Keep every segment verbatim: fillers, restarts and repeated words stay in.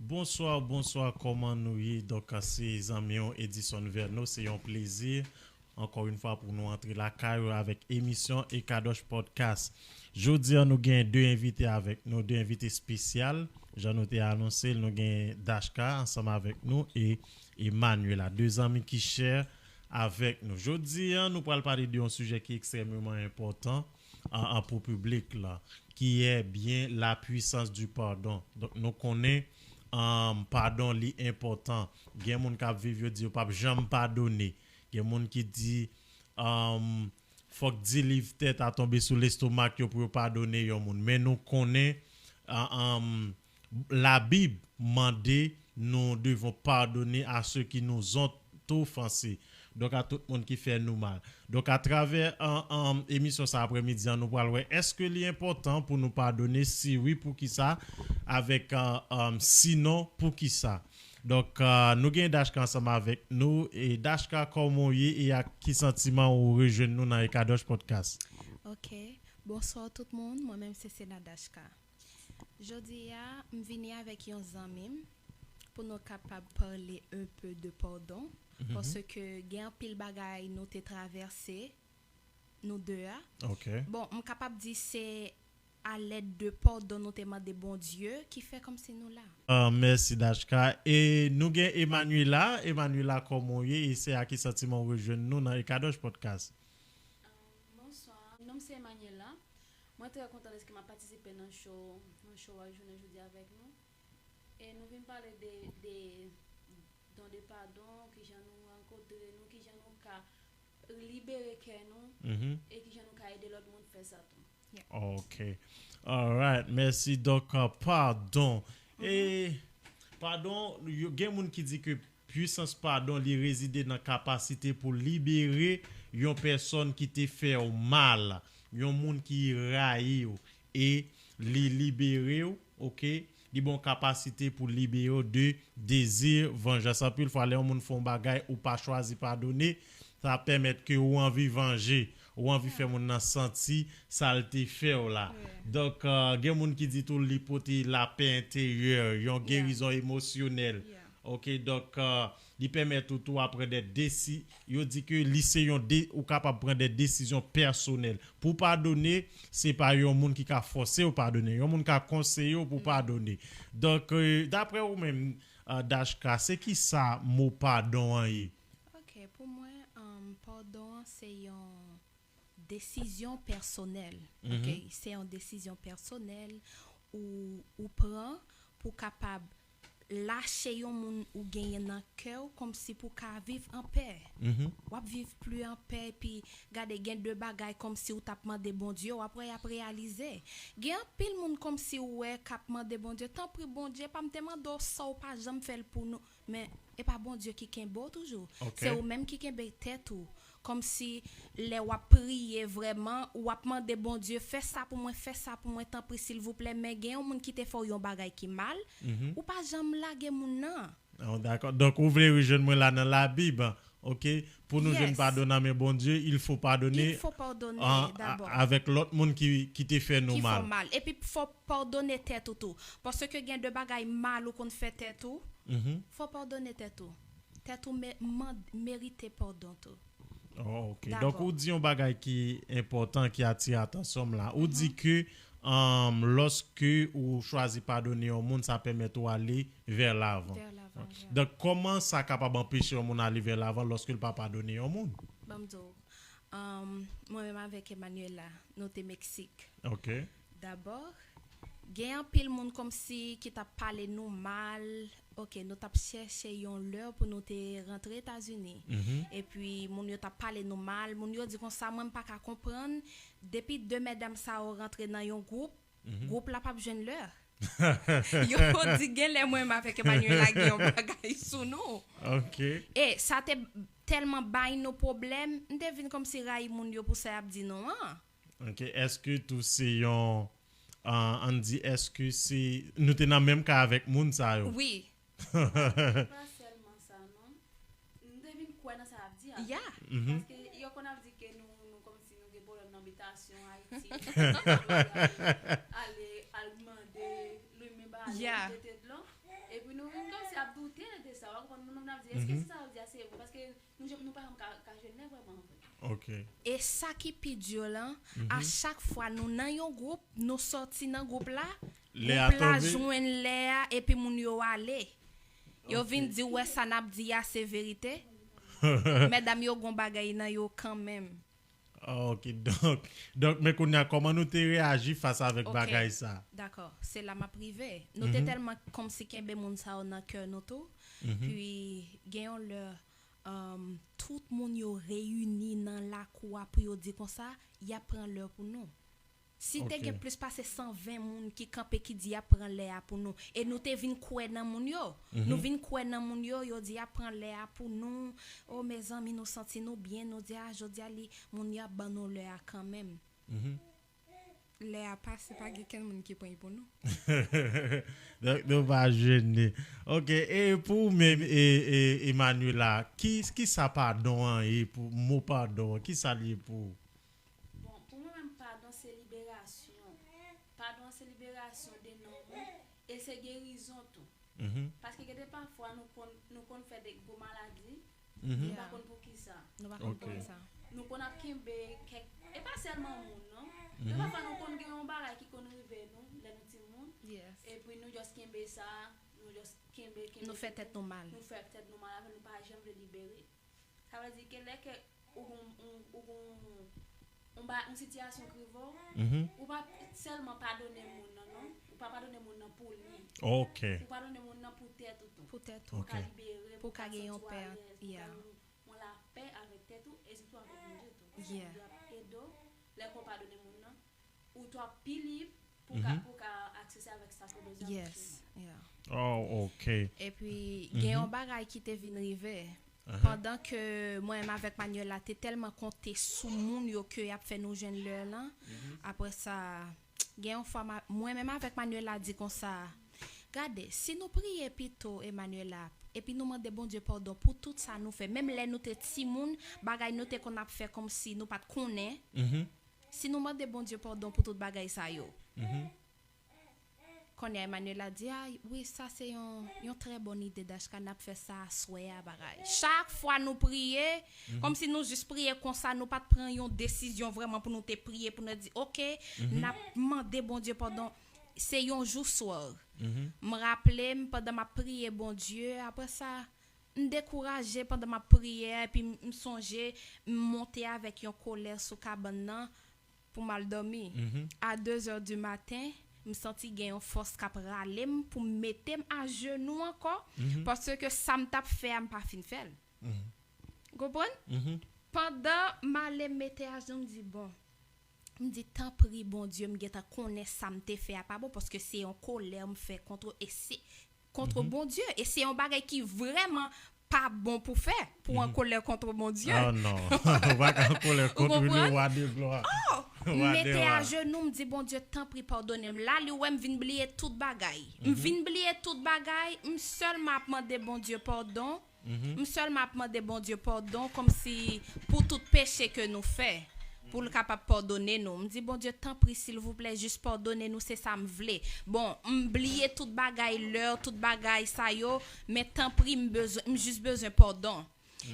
Bonswa, bonswa, kòman nou ye? Donk, se zanmi w Edison Verno, se yon plezi ankò yon fwa pou nou antre lakay ou avèk emisyon Ekadosh Podcast. Jodi a, nou gen de envite avèk nou, de envite espesyal. Jan nou te anonse l, nou gen Dashka ansanm avèk nou e Emmanuela, de zanmi ki chè avèk nou. Jodi a, nou pral pale de yon sijè ki ekstrèmeman enpòtan an, an pou piblik la, qui est bien la puissance du pardon. Donk, nou konnen um, padon li enpòtan. Gen moun k ap viv, yo di yo p ap janm padone. Gen moun ki di um, fòk deliv tèt a tonbe sou lestomak yo pou yo padone yon moun. Men nou konnen uh, um, Labib mande nous devons pardonner à ceux qui nous ont offensés. Donk, a tout moun ki fè nou mal. Donk, atravè an, an, emisyon sa aprèmidi an, nou pral wè èske li enpòtan pou nou padone? Si wi, poukisa? Avèk an, an, sinon, poukisa? Donk, a, nou gen Dashka ansanm avèk nou. E Dashka, kòman w ye e ak ki santiman ou rejwenn nou nan Ekadosh Podcast? Ok. Bonswa tout moun, mwen menm se Sena Dashka. Jodi a, m vini avèk yon zanmi m pou nou kapab pale un peu de pardon, paske gen anpil bagay nou te travèse, nou de a. Ok. Bon, m kapab di se alèd de pardon nou te mande Bondye ki fè kòmsi nou la. Ah, mèsi, Dashka. E nou gen Emmanuela. Emmanuela, kòman w ye? E se a ki santiman w rejwenn nou nan Ekadosh Podcast? Bonswa, non m se Emmanuela. Mwen trè kontan dèske m ap patisipe nan show, nan show a jounen jodi avèk nou. E nou vin pale de, de don de padon, kijan nou rankontre nou, kijan nou ka libere kè nou, e kijan nou ka ede lòt moun fè sa tou. Ok. Alright. Mèsi. Donk, uh, padon. E padon, yo, gen moun ki di ke pwisans padon li rezide nan kapasite pou libere yon pèsòn ki te fè w mal, yon moun ki rayi w, e li libere w, ok? Li ba w kapasite pou libere w de dezi vanjans. Anpil fwa, lè yon moun fè yon bagay ou pa chwazi padone, sa pèmèt ke ou anvi vanje, ou anvi fè moun nan santi sa l te fè w la. Donk, uh, gen moun ki di tou li pote lapè enteryè, yon gerizon emosyonèl. Ok, donk, uh, li pèmèt ou tou a pran de desi-, yo di ke li se yon de-, ou kapab pran de desizyon pèsonèl. Pou padone, se pa yon moun ki ka fòse w padone. Yon moun ka konseye w pou padone. Donk, euh, daprè ou menm, uh, Dashka, se ki sa mo padon an ye? Ok, pou mwen, um, padon an se yon desizyon pèsonèl. Ok, se yon desizyon pèsonèl ou, ou pran pou kapab lache yon moun ou genyen nan kè w kòmsi pou ka viv an pè. W ap viv pli an pè, epi gade, gen de bagay kòmsi ou t ap mande Bondye, w ap wè y ap reyalize. Gen anpil moun kòmsi ou wè k ap mande Bondye, tanpri Bondye, pa m te mande w sa w pa janm fè l pou nou. Men e pa Bondye ki kenbe w toujou. Se ou menm ki kenbe tèt ou. Kòmsi lè w ap priye vrèman, w ap mande Bondye, fè sa pou mwen, fè sa pou mwen, tanpri, silvouplè. Men gen yon moun ki te fè w yon bagay ki mal, ou pa janm lage moun nan. Oh, dakò. Donk, ou vle rejwenn mwen la nan Labib, ok? Pou nou jwenn padon nan men Bondye, il faut pardonner, il faut pardonner d'abord, avèk lòt moun ki, ki te fè nou mal. Ki fè w mal. Epi fò padone tèt ou tou. Paske gen de bagay mal ou konn fè tèt ou. Fò padone tèt ou. Tèt ou me-, man-, merite padon tou. Oh, ok. Donk, ou di yon bagay ki enpòtan, ki atire atansyon m la. Ou di ke, um, lòske ou chwazi padone yon moun, sa pèmèt ou ale vè lavan. Vè lavan, ya. Donk, kòman sa kapab anpeche yon moun ale vè lavan lòske l pa padone yon moun? Ban m di w, um, mwen menm avèk Emmanuela, nou te Meksik. Ok. Dabò, gen anpil moun kòmsi ki t ap pale nou mal. Ok, nou t ap chèche yon lè pou nou te rantre Etazini. Epi, moun yo t ap pale nou mal. Moun yo di konsa, mwen m pa ka konprann. Depi de medam sa yo rantre nan yon gwoup, gwoup la p ap jwenn lè. Yo di genlè mwen menm avèk Emmanuela gen yon bagay sou nou. Ok. E sa te tèlman bay nou pwoblèm, m te vin kòmsi rayi moun yo pou sa y ap di nou an. Ok, èske tou se yon, uh, ann di, èske se, nou te nan menm ka avèk moun sa yo? Wi. Pa sèlman sa, non. M te vin kwè nan sa y ap di a. Ya. Paske yo konn ap di ke nou, nou kòmsi nou gen pwoblèm nan bitasyon Ayiti. Ale, al mande, li menm pa ale, nou te te dlo. Epi nou Konn nou menm n ap di, èske se sa yo di a se vre? Paske nou, nou pa janm ka, ka jwenn lè vrèman vre. Ok. E sa ki pi di lan, a chak fwa nou nan yon gwoup, nou sòti nan gwoup la, gwoup la jwenn lè a, epi moun yo ale. Yo vin di, wè sa n ap di a se verite. Medam yo gon bagay nan yo kanmenm. Ok, donk, donk, men kounye a, kòman nou te reyaji fas avèk bagay sa? Dakò, se la m ap rive. Nou te tèlman kòmsi kenbe moun sa yo nan kè nou tou. Pi, gen yon lè, um, tout moun yo reyini nan lakou a pou yo di konsa, y ap pran lè pou nou. Si te gen plis pase san ven moun ki kanpe ki di y ap pran lè a pou nou, e nou te vin kwè nan moun yo. Nou vin kwè nan moun yo, yo di y ap pran lè a pou nou. O mezanmi, nou santi nou byen, nou di, a, jodi a li, moun yo ap ban nou lè a kanmenm. Lè a pase, pa gen kenn moun ki pran l pou nou. Donk, nou pa jwenn li. Ok, e pou ou menm, e, e, Emmanuela, ki, ki sa padon an ye pou, mo padon an, ki sa l ye pou ou? Bon, pou mwen menm, padon se liberasyon. Padon se liberasyon de nanm ou e se gerizon tou. Paske gen de pafwa nou konn, nou konn fè de gwo maladi, nou pa konn pou ki sa. Nou pa konn pou ki sa. Nou konn ap kenbe kèk, e pa sèlman moun, non. Men pafwa nou konn gen yon bagay ki konn rive nou lè nou timoun. Epi nou just kenbe sa, nou just kenbe, kenbe, nou fè tèt nou mal. Nou fè tèt nou mal avè l, nou pa janm vle libere. Sa vle di ke lè ke ou gon, ou, ou gon, yon ba, yon sitiyasyon k rive w, ou pa sèlman padone moun nan, non. Ou pa padone moun nan pou li. Ok. Ou padone moun nan pou tèt ou tou. Pou tèt ou. Pou w ka libere, pou w ka santi w alèz, pou w ka gen yon lapè avèk tèt ou, e sitou avèk Bondye tou. Paske Bondye ap ede w, lè ke w padone moun nan, ou tou ap pi lib pou ka, pou ka aksese avèk sa ke w bezwen aksese. Yes, yeah. Oh, ok. Epi, gen yon bagay ki te vin rive. Pandan ke mwen menm avèk Manuela te tèlman konte sou moun yo ke y ap fè nou jwenn lè lan, apre sa, gen yon fwa, ma, mwen menm avèk Manuela di konsa, gade, si nou priye pito, Emmanuela, epi nou mande Bondye padon pou tout sa nou fè, menm lè nou te timoun, bagay nou te konn ap fè kòmsi nou pa t konnen, si nou mande Bondye padon pou tout bagay sa yo, kounye a Emmanuela di, a, wi, sa se yon, yon trè bòn ide, Dashka, n ap fè sa aswè a, bagay. Chak fwa nou priye, kòmsi nou jis priye konsa, nou pa t pran yon desizyon vrèman pou nou te priye, pou nou di, ok, n ap mande Bondye padon. Se yon jou swa. M raple m pandan m ap priye Bondye, apre sa, m dekouraje pandan m ap priye, epi m, m sonje, m monte avèk yon kolè sou kabann nan pou m al dòmi. A de zè di maten, m santi gen yon fòs k ap rale m pou m mete m ajenou ankò, paske sa m t ap fè a, m pa fin fè l. Ou konprann? Pandan m ale mete ajenou, m di, bon, m di, tanpri, Bondye, m gentan konnen sa m te fè a pa bon, paske se yon kolè m fè kont, e se kont Bondye. E se yon bagay ki vrèman pa bon pou fè, pou an kolè kont Bondye. Oh non, ou pa ka an kolè kont li, men wa de glwa. Oh, m mete ajenou, m di, Bondye, tanpri, padone m. La, li wè m vin bliye tout bagay. M vin bliye tout bagay, m sèlman ap mande Bondye padon. M sèlman ap mande Bondye padon, kòmsi pou tout peche ke nou fè, pou l kapab padone nou. M di, Bondye, tanpri, silvouplè, jis padone nou, se sa m vle. Bon, m bliye tout bagay, lè, tout bagay sa yo, men tanpri, m bezwen, m jis bezwen padon.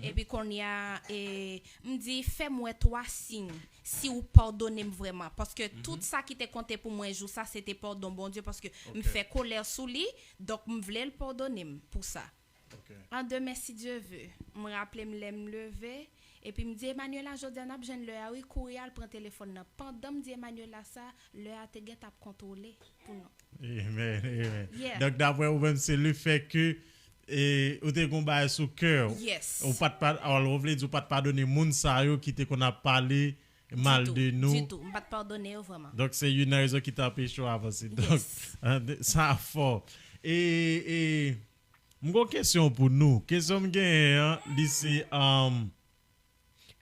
Epi kounye a, e, m di, fè m wè twa siy, si w padone m vrèman. Paske tout sa ki te konte pou mwen jou sa, se te padon Bondye, paske m fè kolè sou li, donk m vle l padone m pou sa. Ok. An demen, si Dye ve, m raple m lè m leve, epi m di Emmanuela, jodi a n ap jwenn lè a, wi, kouri al pran telefòn nan. Pandan m di Emmanuela sa, lè a te gentan ap kontwole pou nou. Amen, amen. Yeah. Donk, daprè ou menm, se le fè ke, e, ou te gon bagay sou kè w. Yes. Ou pa t pa, alò, ou vle di ou pa t padone moun sa yo ki te konn ap pale mal de nou. Ditou, ditou. M pa t padone yo vrèman. Donk, se youn nan rezon ki te anpeche w avanse. Donk, yes, sa fò. E, e, M gon kesyon pou nou. Kesyon m genyen an, li se, um,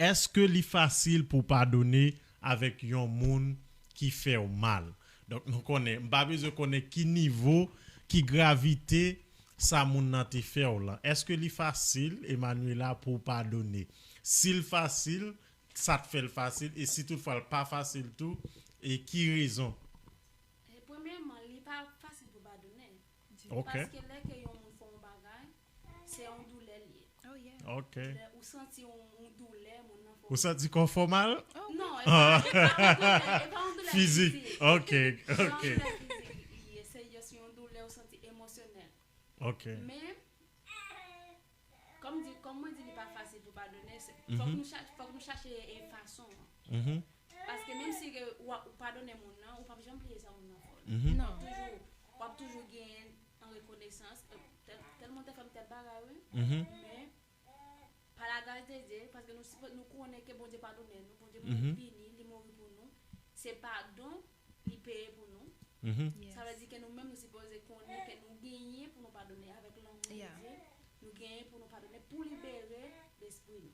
èske li fasil pou w padone avèk yon moun ki fè w mal? Donk, nou konnen, m pa bezwen konnen ki nivo, ki gravite sa moun nan te fè w lan. Èske li fasil, Emmanuela, pou w padone? Si l fasil, sa t fè l fasil, e si toutfwa l pa fasil tou, e ki rezon? E premyèman, li pa fasil pou padone. Ok. Paske lè ke yon moun fè yon bagay, se yon doulè l ye. Oh yeah. Ok. Ou santi yon, yon doulè, moun nan fè Ou santi kò fè w mal? Non, e pa, e pa yon doulè, e pa yon doulè Fizik. fizik. Ok, E pa yon ok. Doulè fizik li ye, se just yon doulè ou santi emosyonèl. Ok. Men, kòm di, kòm mwen di li pa fasil pou padone, se- fòk nou chache, fòk nou chache e fason an. Mhm. Paske menm si ke ou, ou padone moun nan, ou p ap janm bliye sa moun nan fè w. Mhm. W ap toujou, w ap toujou genyen an rekonesans. Tèl, tèl moun te fè m tèl bagay, wi. Mhm. Men, pa la gras de Dye, paske nou, sipo- nou konnen ke Bondye padone nou, Bondye Mhm. vini, li mouri pou nou. Se padon li peye pou nou. Mhm. Yes. Sa vle di ke nou menm nou sipoze konnen ke nou genyen pou nou padone avèk lanmou de Yeah. Dye. Nou genyen pou nou padone pou libere lespri nou.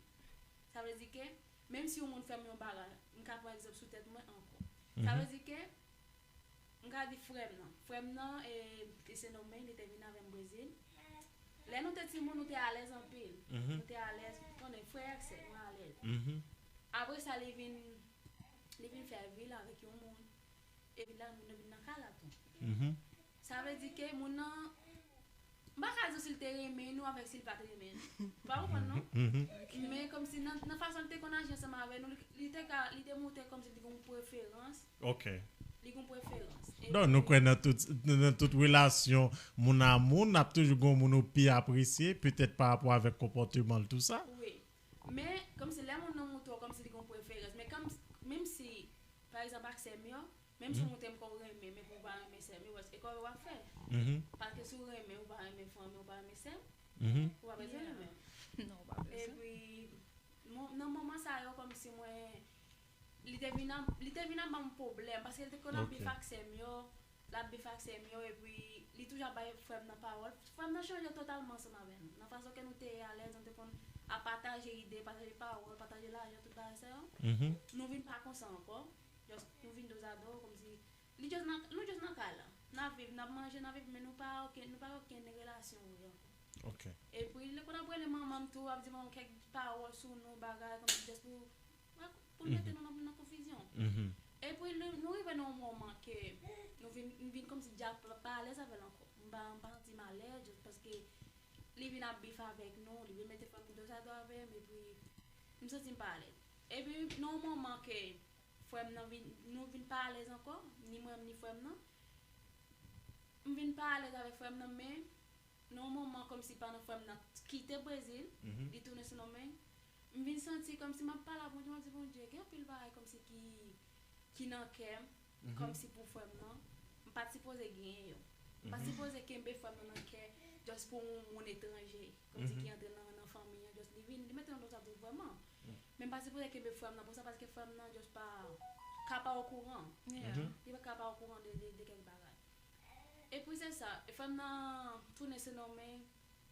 Sa vle di ke menm si yon moun fè m yon bagay, m ka pran egzanp sou tèt mwen ankò. Sa vle di ke m ka di frè m nan. Frè m nan, e, li se nonmen, li te vin avè m Brezil. Lè nou te timoun, nou te alèz anpil. Mhm. Nou te alèz, konnen frè ak sè, nou alèz. Mhm. Apre sa, li vin, li vin fè vi l avèk yon moun. E vin la, moun nan vin nan kay la tou. Mhm. Sa vle di ke moun nan, m pa ka di w si l te renmen nou avèk si l pa t renmen nou. Ou pa konprann non? Men kòmsi nan, nan fason l te konn aji ansanm avè nou, li, li te ka, li te montre kòmsi li gen yon preferans. Ok. Li gen yon preferans. E Donk, nou kwè nan tout, nan tout relasyon moun a moun, n ap toujou gen moun ou pi apresye, petèt pa rapò avèk konpòteman l, tou sa. Wi. Men, kòmsi lè moun nan montre w kòmsi li gen yon preferans. Men kòm, menm si, pa egzanp, ak sè m yo, menm si w montre m ke w renmen, men pou w pa renmen sè m yo, e kòman w ap fè? Mhm. Paske si w renmen, ou pa renmen fanmi, ou pa renmen sè m, Mhm. ou pa bezwen renmen. Non, ou pa bezwen. Epi, mon- nan moman sa yo, kòmsi mwen, li te vin ap, li te vin ap ban m pwoblèm, paske li te konn ap Ok. bif ak sè m yo, l ap bif ak sè m yo, epi li toujou ap bay frè m nan pawòl. Frè m nan chanje totalman ansanm avè nou. Nan fason ke nou te alèz, nou te konn ap pataje ide, pataje pawòl, pataje lajan, tout bagay sa yo. Mhm. Nou vin pa konsa ankò. Just, nou vin dozado, kòmsi, li just nan, nou just nan kay la. N ap viv, n ap manje, n ap viv, men nou pa okenn, nou pa okenn relasyon vre ankò. Ok. Epi, li konn ap rele manman m tou, ap di manman m kèk pawòl sou nou, bagay, kòmsi just pou, pou l mete nou nan, nan konfizyon. Mhm. Epi, nou, nou rive nan yon moman ke nou vin, m vin kòmsi dja pa, pa alèz avè l ankò. M pa, m pa santi m alèz, just paske li vin ap bif avèk nou, li vin mete fanmi dozado avè m, epi m santi m pa alèz. Epi, nan yon moman ke frè m nan vin, nou vin pa alèz ankò, ni mwen menm, ni frè m nan, m vin pa alèz avèk frè m nan, men nan yon moman kòmsi pandan frè m nan kite Brezil, Mhm. li tounen sou non men, m vin santi kòmsi m ap pale a Bondye, m ap di, "Bondye, gen anpil bagay kòmsi ki, ki nan kè m, Mhm. kòmsi pou frè m nan, m pa t sipoze genyen yo. M pa t Mhm. sipoze kenbe frè m nan nan kè just pou yon moun etranje, kòmsi Mhm. ki antre nan, nan fanmi an, just li vin, li mete yon dozado vrèman. Mhm. Men m pa t sipoze kenbe frè m nan pou sa, paske frè m nan just pa, ka pa okouran. Yeah. Mhm. Li pa ka pa okouran de, de, de kèk bagay." Epi se sa, e frè m nan tounen se non men.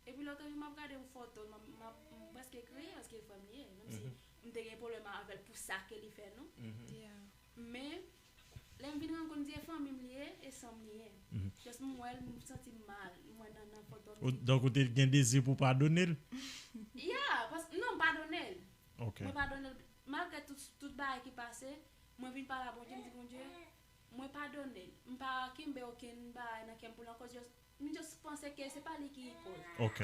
Epi lòt jou, m ap gade yon foto, m ap, m ap, m prèske kriye, paske frè m li ye, menm si Mhm. m te gen pwoblèm avè l pou sa ke li fè nou. Mhm. Yeah. Men, lè m vin rann kont, di e fanmi m li ye, e san m li ye. Mhm. Just m wè l, m santi m mal, m wè nan, nan foto m. Ou- Donk, ou te gen dezi pou padone l? Yeah, pas, non, m padone l. Ok. Mwen padone l. Malgre tout, tout bagay ki pase, mwen vin pale a Bondye, m di, "Bondye, mwen padone l." M pa kenbe okenn bagay nan kè m pou l ankò, just, m just panse ke se pa li ki koz. Ok.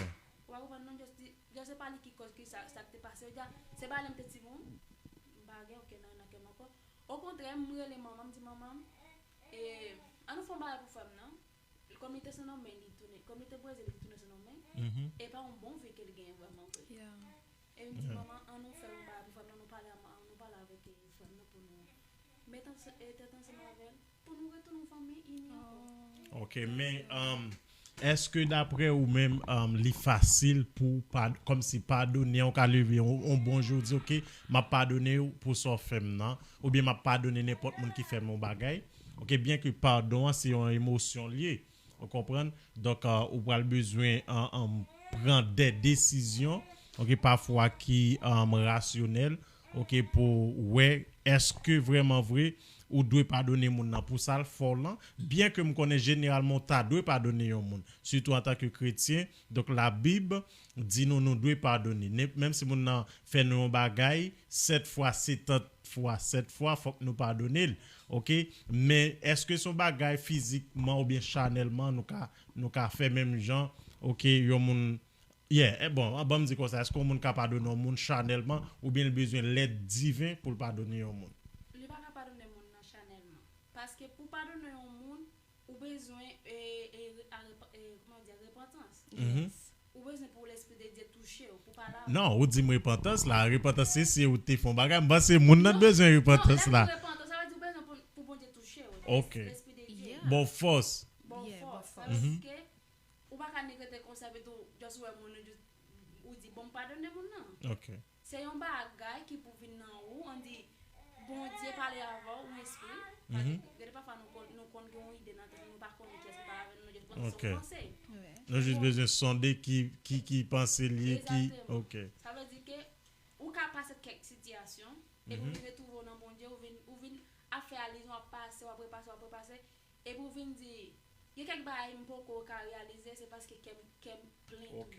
Ou pa konprann non, just di, just se pa li ki koz ki sa, sa k te pase. Ou di, "Ah, se pa lè m te timoun, m pa gen okenn nan, nan kè m ankò." Okontrè, m rele manman, m di, "Manman, e, an nou fè yon bagay pou frè m nan." Kòm li te se non men, li tounen, kòm li te Brezil, li tounen se non men. Mhm. E pa yon bon vi ke li genyen vrèman vre. Yeah. E m di, "Manman, an nou fè yon bagay pou frè m nan, nou pale, an nou pale avèk, e, frè m nan pou nou met anse- e, tèt ansanm avè l, pou nou retounen yon fanmi ini ankò." Oh. Ok, men um, èske daprè ou menm, um, li fasil pou pa, kòmsi padone, ou ka leve yon, yon bon jou, di, "Ok, m ap padone w pou sa w fè m nan," oubyen, "M ap padone nenpòt moun ki fè m yon bagay." Ok, byen ke padon an se yon emosyon l ye, ou konprann? Donk, uh, ou pral bezwen, uh, um, pran de desizyon, ok, pafwa ki, um, rasyonèl, ok, pou wè èske vrèman vre ou dwe padone moun nan pou sa l fè w lan, byen ke m konnen jeneralman ou ta dwe padone yon moun, sitou antanke kretyen. Donk, Labib di nou, nou dwe padone. Ne- menm si moun nan fè nou yon bagay, sèt fwa, setanta fwa, sèt fwa, fòk nou padone l. Ok? Men, èske se yon bagay fizikman oubyen chanèlman nou ka, nou ka fè menm jan, ok, yon moun Yeah, eh, bon, ban m di konsa, èske yon moun ka padone yon moun chanèlman oubyen l bezwen lèd diven pou l padone yon moun? Li pa ka padone moun nan chanèlman. Paske pou padone yon moun, ou bezwen e, e, a repa- e, kòman di, repantans. Mhm. Ou bezwen pou Lespri de Dye touche w, pou pa la. Non, ou di m repantans la. Repantans se si ou te fè yon bagay. M panse moun nan t bezwen repantans la. Repantans, sa vle di ou bezwen pou, pou Bondye touche w. Ok. Lespri de Dye. Yeah. Bon fòs. Bon Yeah, fòs. Bon Sa fòs. vle di ke ou pa ka ni rete konsa epi tou, just wè moun ou just ou di bon padone moun nan. Ok. Se yon bagay ki pou vin nan ou, an di Bondye pale avè w, ou espri. Mhm. Gade pafwa nou konn nou konn gen yon ide nan tèt nou, nou pa konnen kiyès ki pale avè nou, nou just panse Ok. se yon panse. Ouais. Nou jis bezwen sonde ki ki ki panse li ye ki Exactement. Ok. Sa vle di ke ou ka pase kèk sitiyasyon epi ou Mhm. vin retwouve w nan Bondye, ou vin ou vin ap fè alizyon, w ap pase, w ap repase, w ap repase epi ou vin di gen kèk bagay m poko ka reyalize, se paske kè m kè m plen tou. Ok.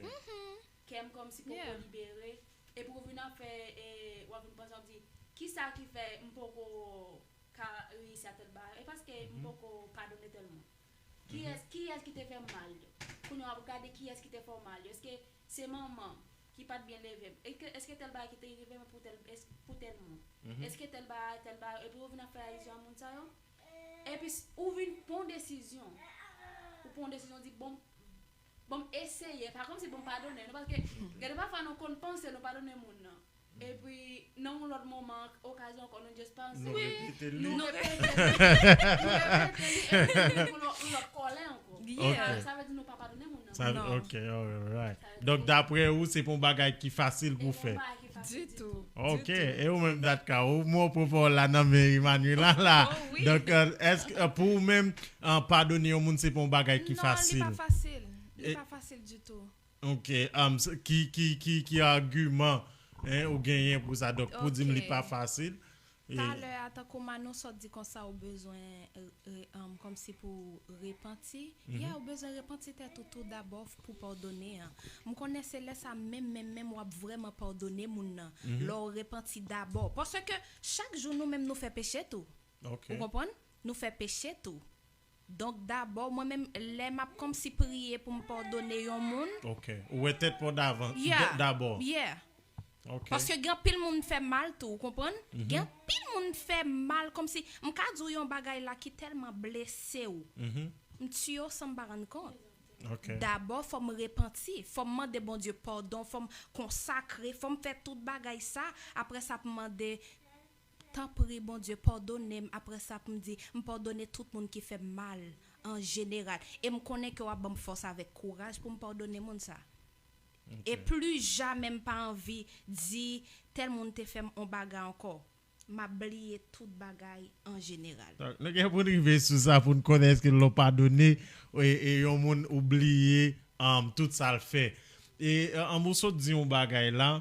Kè m kòmsi poko Yeah. libere epi ou vin ap fè e, w ap vin panse w ap di kisa ki fè m poko ka reyisi a tèl bagay e paske m Mhm. poko padone tèl moun. Kiyès kiyès ki te fè m mal yo? Kounye a w ap gade kiyès ki te fè w mal yo. Èske se manman m ki pa t byen leve m? Èske èske tèl bagay ki te rive m pou tèl èske- pou tèl moun? Mhm. Èske tèl bagay tèl bagay epi ou vin ap fè alizyon a moun sa yo? Epi s- ou vin pran yon desizyon. Ou pran yon desizyon di bon bon m eseye, pa kòmsi bon m padone nou paske gade pafwa nou konn panse nou padone moun nan. Epi nan yon lòt moman, okazyon ankò nou just panse. Nou repete li. Nou repete li. Nou repete li epi nou vin pou lòt lòt kòlè ankò. Yeah. Sa vle di nou pa padone moun nan. Sa, Non. Ok, alright. Donk daprè ou, se pa yon bagay ki fasil pou fè. Di tou. Ok, e ou menm Datka, ou mwen pran pawòl la nan men Emmanuela la. Oh, wi. Donk, euh, èske euh, pou ou menm, euh, padone yon moun, se pa yon bagay ki fasil? Non, li pa fasil. Li E- pa fasil ditou. Ok, um, s- ki, ki, ki, ki agiman hein, ou genyen pou sa? Donk, pou di m li pa fasil. E- Talè a, tankou Manou sot di konsa, ou bezwen re- re- um, kòmsi pou repanti. Mhm. Yeah, ou bezwen repanti tèt ou tou dabò f- pou padone an. M konnen se lè sa menm, menm, menm w ap vrèman padone moun nan. Mhm. Lè w repanti dabò. Paske chak jou nou menm nou fè peche tou. Ok. Ou konprann? Nou fè peche tou. Donk dabò, mwen menm, lè m ap kòmsi priye pou m padone yon moun, Ok. Ou wè tèt pa w davan, Yeah. d- dabò. Yeah. Ok. Paske gen anpil moun fè mal tou, ou konprann? Mhm. Gen anpil moun fè mal kòmsi, m ka di w yon bagay la ki tèlman blese w. Mhm. M tiye w san m pa rann kont. Ok. Dabò, fò m repanti, fò m mande Bondye padon, fò m konsakre, fò m fè tout bagay sa. Apre sa, pou m mande, tanpri, Bondye, padone m. Apre sa, pou m di, m padone tout moun ki fè m mal, an jeneral. E m konnen ke w ap ban m fòs avèk kouraj pou m padone moun sa. E pli jamè m pa anvi di, tèl moun te fè m on bagay ankò. M ap bliye tout bagay an jeneral. Donk, nou gen pou n rive sou sa pou n konnen èske lè w padone e, e yon moun ou bliye um, tout sa l fè. E um, ou sot di yon bagay la,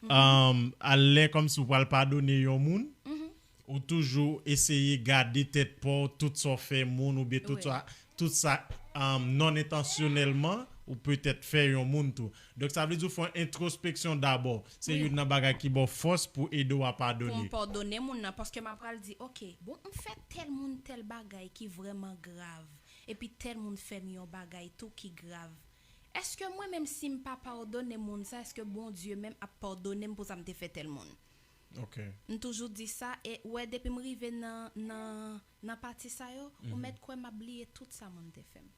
um, alè kòmsi w pral padone yon moun, ou toujou eseye gade tèt pa w, tout sa w fè moun, oubyen tout Wi. sa, tout sa um, non entansyonèlman, ou petèt fè yon moun tou. Donk, sa vle di w fè yon entwospeksyon dabò. Se Wi. Youn nan bagay ki ba w fòs pou ede w a Pou m padone. padone moun nan, paske m ap pral di, oke, bon, m fè tèl moun tèl bagay ki vrèman grav, epi tèl moun fè m yon bagay tou ki grav. Èske mwen menm si m pa padone moun sa, èske Bondye menm ap padone m pou sa m te fè tèl moun? Ok. M toujou di sa, e ou wè depi m rive nan, nan, nan pati sa yo, ou mèt kwè m ap bliye tout sa moun te fè m.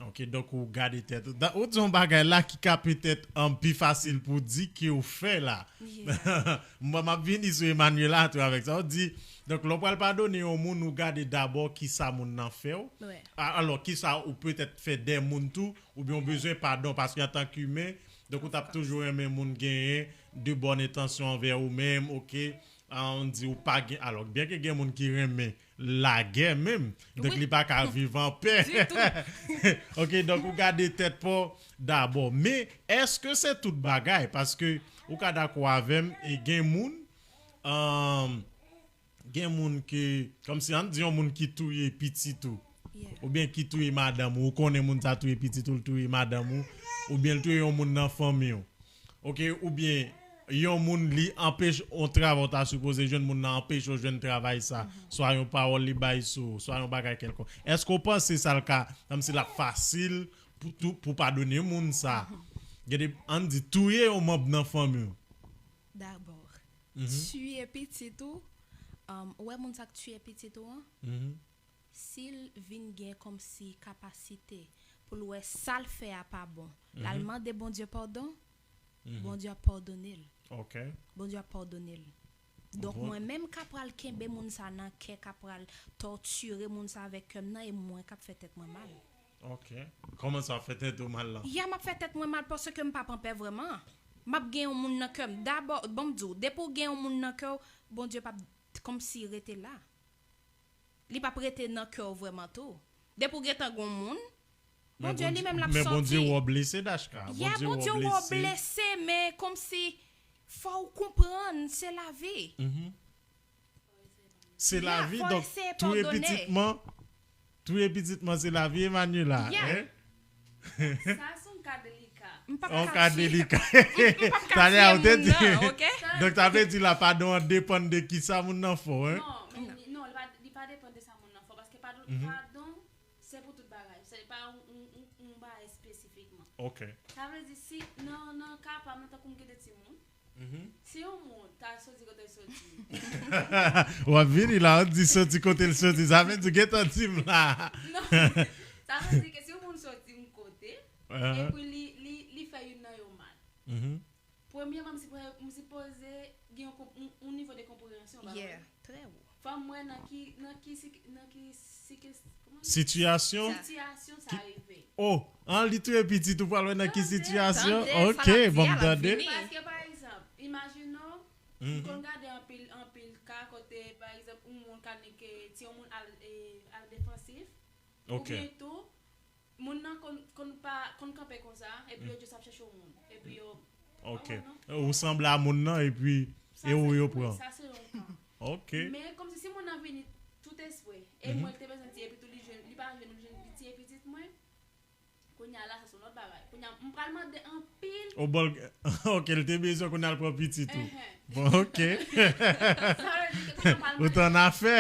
Ok, donk ou gade tèt ou. Da- Ou di yon bagay la ki ka petèt um, pi fasil pou di ke ou fè la. Yeah. Mwen, m ap vini sou Emmanuela tou avèk sa. Ou di, donk, lè w pral padone yon moun, ou gade dabò ki sa moun nan fè w. Wè. A- Alò, ki sa ou petèt fè dè moun tou, oubyen ou bezwen padon, paske antanke imen, donk ou t ap toujou renmen moun genyen de bòn entansyon anvè ou menm, ok? Ah, ou di ou pa gen, alò, byen ke gen moun ki renmen lagè menm, donk Wi. Li pa ka viv an pè. Ditou. Ok, donk ou gade tèt pa w dabò. Men, èske se tout bagay? Paske ou ka dakò avè m, e gen moun, um, gen moun ke, kòmsi ann di yon moun ki touye pitit ou, Yeah. oubyen ki touye madanm ou, ou konnen moun sa touye pitit ou, l touye madanm ou, oubyen l touye yon moun nan fanmi w. Ok, oubyen yon moun li anpeche yon travay ou ta sipoze jwenn, moun nan anpeche w jwenn travay sa, swa yon pawòl li bay sou ou, swa yon bagay kèlkonk. Èske w panse sa l ka, kòmsi l ap fasil pou tou, pou padone moun sa? Gade, ann di, touye yon manm nan fanmi w. Dabò, mhm, tiye pitit ou, um, ou wè moun sa k tiye pitit ou an, mhm, si l vin gen kòmsi kapasite pou l wè sa l fè a pa bon, l al, mhm, mande Bondye padon, mhm, Bondye ap padone l. Ok. Bondye ap padone l. Donk, mwen menm ka pral kenbe moun sa nan kè, ka pral tòtire moun sa avèk kè m nan, e mwen k ap fè tèt mwen mal. Ok. Kòman sa w ap fè tèt ou mal la? Ya, m ap fè tèt mwen mal paske m pa pran pè vrèman. M ap gen yon moun nan kè m. Dabò, ban m di w, depi w gen yon moun nan kè w, Bondye p ap kòmsi rete la. Li p ap rete nan kè w vrèman tou. Depi w gentan gon moun, Bondye li menm l ap sòti. Men Bondye wè w blese, Dashka. Ya, Bondye wè w blese, men kòmsi fò w konprann, se lavi. Mhm. Se lavi, donk, touye pitit mwen, touye pitit mwen, se lavi, Emmanuela, hein? Sa se yon ka delika. Yon ka delika. Talè a, ou te di. Donk, sa vle di la, padon an depann de kisa moun nan fè w, hein? Non, men li, non, li pa, li pa depann de sa moun nan fè w, paske padon, padon, se pou tout bagay. Se pa yon, yon, yon, yon bagay espesifikman. Ok. Sa vle di, si, nan, nan ka pa m, nan tankou m gen de timoun, mhm, si yon moun ta soti kote l soti. W ap vini la, w di soti kote l soti. Sa vle di, gentan di m la. Non. Sa vle di ke si yon moun soti yon kote, epi li, li, li fè youn nan yo mal. Mhm. Premyèman, m sipoze, m sipoze gen yon konp-, yon, yon nivo de konpreyansyon, pa vre? Yeah, trè wo. Fò m wè nan ki, nan ki sik-, nan ki sikis-, kòman? Sitiyasyon? Sitiyasyon sa rive. Oh, an li touye pitit ou pral wè nan ki sitiyasyon? Tande, tande, ok, sa l ap di bon, a, m tande. Paske, pa egzanp, imajine w, m konn gade anpil, anpil ka kote, pa egzanp, yon moun ka nèke, ti yon moun al, e, al defansif, ok, oubyen tou, moun nan konn, konn pa, konn kanpe konsa, epi yo just ap chèche yon moun. Epi yo, ok, ou sanble a moun nan, epi e ou yo pran. Sa se yon ka. Ok. Men kòmsi si moun nan vini tout espre, e mwen te bezwen ti, epi tou li jwenn, li pa jwenn, li jwenn, li tiye pitit mwen. Kounye a la, sa se yon lòt bagay. Kounye a, m pral mande anpil. O bòl, ok, l te bezwen kounye a l pran pitit ou. Bon, ok. Sa vle di ke kounye a m pral mande. Ou t annafè.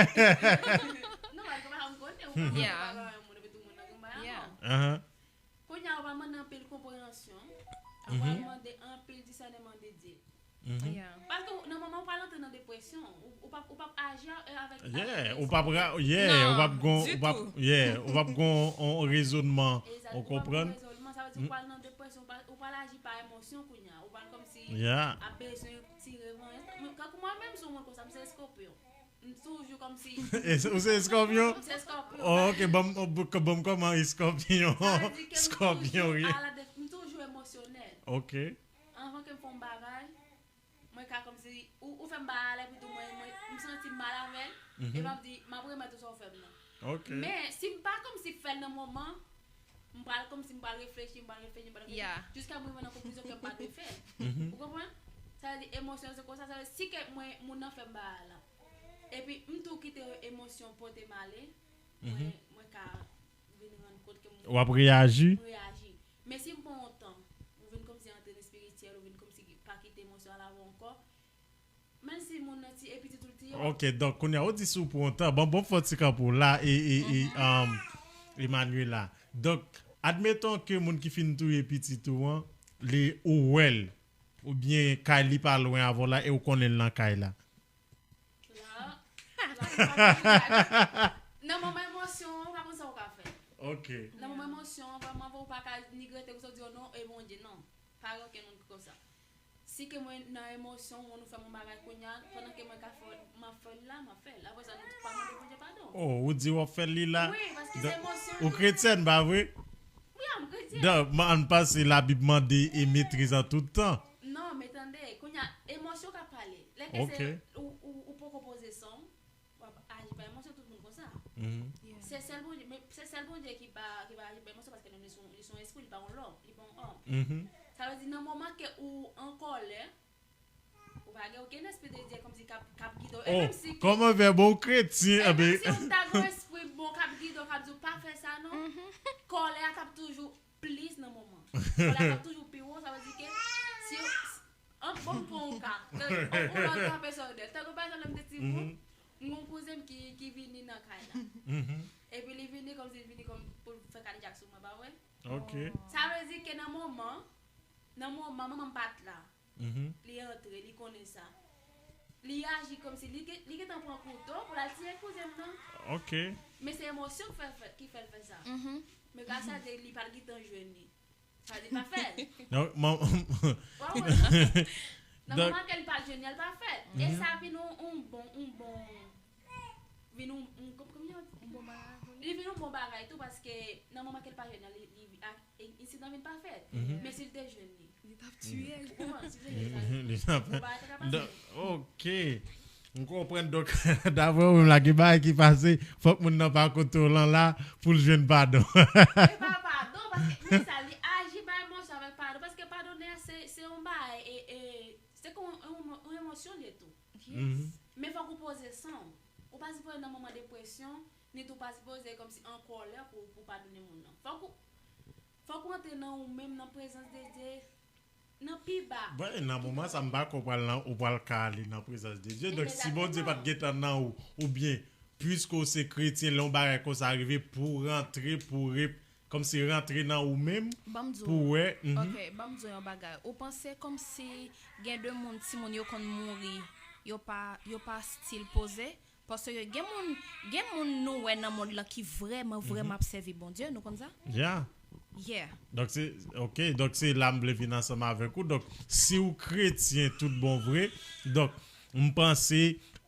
Non, paske pa janm konnen, ou pa konnen, ou pa konnen moun, epi tou moun nan gen bagay ankò. Kounye a, ou pral mande anpil konpreyansyon. Ou pral mande anpil disèneman de Dye. Mhm. Yeah. Paske ou, nan moman ou pral antre nan depresyon, ou, ou p ap, ou p ap aji a, e, avèk, avèk respè. Yeah, ou p ap ra-, yeah, ou p ap gon, ou p ap, yeah, ou p ap gon on rezònman, ou konprann? Egzakteman, ou p ap gon rezònman, sa vle di ou pral nan depresyon, ou pral, ou pral aji pa emosyon kounye a, ou pral kòmsi ap bezwen tire vanjans. Men, kankou mwen menm, si yon moun konsa, m se eskòpyon. M toujou kòmsi. E, ou se eskòpyon? M se eskòpyon. Oh, ok, ban m, ban m kòman eskòpyon. Sa vle di ke m toujou ala de, m toujou emosyonèl. Ok. Anvan ke m fè yon bagay, mwen ka kòmsi, ou, ou fè m bagay la, epi tou mwen, mwen, m santi m mal avè l, e m ap di, m ap remèt ou sa w fè m nan. Ok. Men, si m pa kòmsi fè l nan moman, m pral kòmsi m pral reflechi, m pral reflechi, m pral reflechi, jiska mwen rive nan konklizyon ke m pa dwe fè l. Ou konprann? Sa vle di emosyon se konsa, sa vle di si ke mwen, moun nan fè m bagay la. Epi m tou kite emosyon pote m ale, mwen, mwen ka vin rann kont ke m, w ap reyaji? M reyaji. Men si m pran yon tan, ou vin kòmsi antre nan espirityèl, ou vin kòmsi pa kite emosyon al avè w ankò, menm si moun nan ti, e pitit ou l tiye w. Ok, donk, kounye a, ou di si w pran yon tan, bon, bon, fò ti kanpe w la, e, e, e, um, Emmanuela. Donk, admeton ke moun ki fin touye pitit ou an, li, ou wè l, oubyen kay li pa lwen avè w la, e ou konnen l nan kay la. La, la, nan moman emosyon an, ou pa konn sa ou ka fè. Ok. Nan moman emosyon an, vrèman, ou pa ka ni grete, ou sot di, "Oh non, e Bondye, non." Pa gen okenn moun ki konsa. Si ke mwen nan emosyon, mwen nou fè m yon bagay kounye a, pandan ke mwen ka fè, m ap fè l la, m ap fè l. Apre sa, nou pa mande Bondye padon. Oh, ou di w ap fè l li la? Wi, paske se emosyon. Ou kretyèn, pa vre? Wi, m kretyèn. Donk, m, ann panse Labib mande e metriz an tout tan. Non, men tande, kounye a, emosyon ka pale. Lè ke se ou, ou, ou poko poze san w, w ap aji pa emosyon, tout moun konsa. Se sèl Bondye, men se sèl Bondye ki pa, ki pa aji pa emosyon, paske nou, li se yon, li se yon espri, li pa yon lòm, li pa yon òm. Sa vle di, nan moman ke ou an kòlè, ou pa gen okenn espri de Dye kòmsi k ap, k ap gide w. E menm si ke, kòman fè bon kretyen, e menm si ou ta gen yon espri bon k ap gide w, k ap di w pa fè sa non, kòlè a t ap toujou plis nan moman. Kòlè a t ap toujou pi wo, sa vle di ke si, an, bon, m pran yon ka, yon, yon lòt ka pèsonèl. Tankou pa egzanp, lè m te timoun, m gon kouzen m ki, ki vini nan kay la. Epi li vini kòmsi li vini kòm pou l fè kadejak sou mwen, pa vre? Ok. Sa vle di ke nan moman, nan moman manman m pa t la, li antre, li konnen sa. Li aji kòmsi li, li gentan pran kouto pou l al tiye kouzen m nan. Ok. Men se emosyon ki fè, ki fè l fè sa. Men gras a Dye, li pa t gentan jwenn li. Sa di pa fè l. Non, man, Wa wè nan moman ke li pa jwenn li, l pa fè l. E sa vin yon, yon bon, yon bon, vin yon, yon, kòm, kòm yo di? Li vin yon bon bagay tou, paske nan moman ke l pa jwenn li, li, li, ak, e, ensidan vin pa fèt. Men si l te jwenn li, Li t ap tiye l. Ou konprann? Si l te jwenn li, li t ap bon bagay ta ka pase. Ok. M konprann, donk, daprè ou menm la, gen bagay ki pase, fòk moun nan pa kote w lan la pou l jwenn padon. E pa padon, paske men sa, li aji bay mòso avèk padon, paske padone a se, se yon bagay, e, e, se kon yon, yon, yon emosyon li ye tou. Men fòk ou poze san w. Ou pa sipoze nan moman depresyon, ni tou pa sipoze kòmsi an kòlè pou, pou padone moun nan. Fòk ou, fòk ou antre nan ou menm, nan prezans de Dye, nan pi ba. Bon, nan moman sa, m pa kwè w pral nan, ou pral ka ale nan prezans de Dye. Donk, si Bondye pa t gentan nan ou, oubyen, piske w se kretyen, lè yon bagay konsa rive, pou w rantre, pou w re, kòmsi rantre nan ou menm, Ban m di w. Pou w wè. Mhm. Ok, ban m di w yon bagay. Ou panse kòmsi gen de moun, timoun yo konn mouri, yo pa, yo pa still poze? Paske gen moun, gen moun nou wè nan mond lan ki vrèman, vrèman ap sèvi Bondye, nou konn sa? Yeah. Yeah. Donk se, ok, donk se la m vle vin ansanm avèk ou. Donk, si w kretyen tout bon vre, donk, m panse,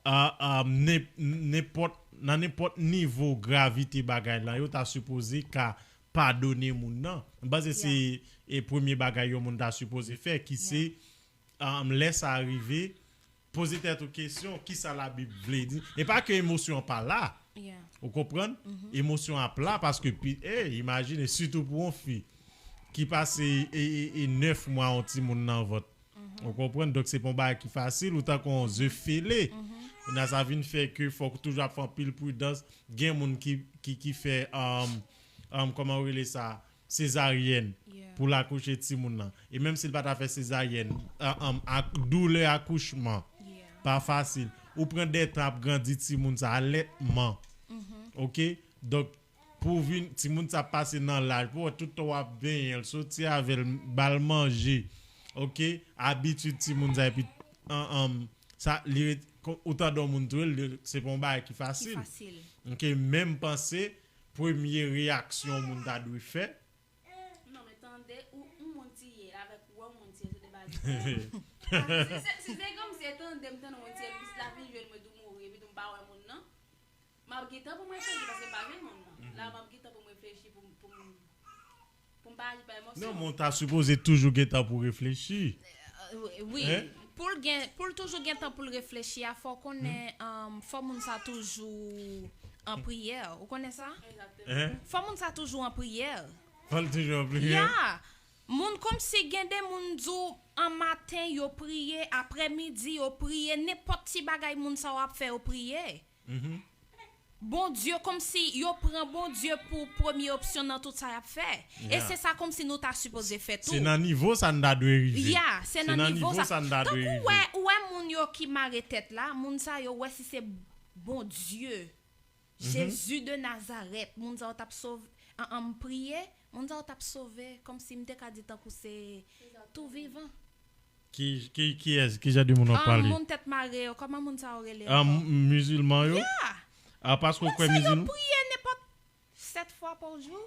a, a, nen-, nenpòt, nan nenpòt nivo gravite bagay lan, yo ta sipoze ka padone moun nan. M panse se e premye bagay yon moun ta sipoze fè, ki se, a, lè sa rive, poze tèt ou kesyon, kisa Labib vle di? E pa ke emosyon an pa la. Yeah. Ou konprann? Emosyon ap la paske, pi, e, imajine, sitou pou yon fi ki pase e, e, e nèf mwa yon timoun nan vant. Ou konprann? Donk, se pa yon bagay ki fasil, ou tankou yon ze fele. Kounye a, sa vin fè ke fòk ou toujou ap fè anpil pridans. Gen moun ki, ki, ki fè, um, um, kòman yo rele sa? Sezaryèn Yeah. Pou l akouche timoun nan. E menm si l pa ta fè sezaryèn, a, a, ak doulè akouchman, Yeah. pa fasil. Ou pran de tan ap grandi timoun sa, alètman. Ok? Donk, pou w vin, timoun sa ap pase nan laj, pou w wè tout tan w ap benyen l, soti avè l, ba l manje. Ok? Abitid timoun sa, epi, an, an, sa, li ret, ou tande yon moun touye l, li, se pa yon bagay ki Ki fasil. Fasil. Ok? Menm panse, premye reyaksyon yon moun ta dwe fè, Non, men tande, ou, ou moun tiye, avèk ou wè moun tiye, se de bagay diferan. Si se, si se kòmsi e tande m tande moun tiye, li la vin jwenn mwen tou mouri, epi tou m pa wè moun nan. M ap gen tan pou m reflechi, paske m pa jwenn moun nan. La, m ap gen tan pou m reflechi, pou, pou m, pou m pa aji pa emosyon. Non, men w ta sipoze toujou gen tan pou reflechi. Wi. Hein? Pou l gen, pou l toujou gen tan pou l reflechi a, fò w konnen, um, fò moun sa toujou an priyè. Ou konnen sa? Hein? Fò moun sa toujou an priyè. Fò l toujou an priyè. Ya. Moun kòmsi gen de moun di w an maten yo priye, aprèmidi yo priye, nenpòt ti bagay moun sa yo ap fè yo priye. Bondye, kòmsi yo pran Bondye pou premye opsyon nan tout sa y ap fè. E Yeah. Se sa kòmsi nou ta sipoze fè tou. Se nan nivo sa n ta dwe rive. Ya, se nan nivo sa. Sa n ta dwe Tankou rive. Wè, ou wè moun yo ki mare tèt la, moun sa yo wè si se Bondye, Jezi de Nazarèt, moun sa yo t ap sove, an, an, m priye, moun sa yo t ap sove, kòmsi m te ka di tankou se tou vivan. Ki, ki, ki, es, ki jan de moun w ap Ah, pale? Moun tèt mare yo, kòman moun sa yo rele Ah, ankò? m- mizilman yo? Yeah. Ah, paske w Moun kwè sa yo mizilman? Priye nenpòt sèt fwa pa jou,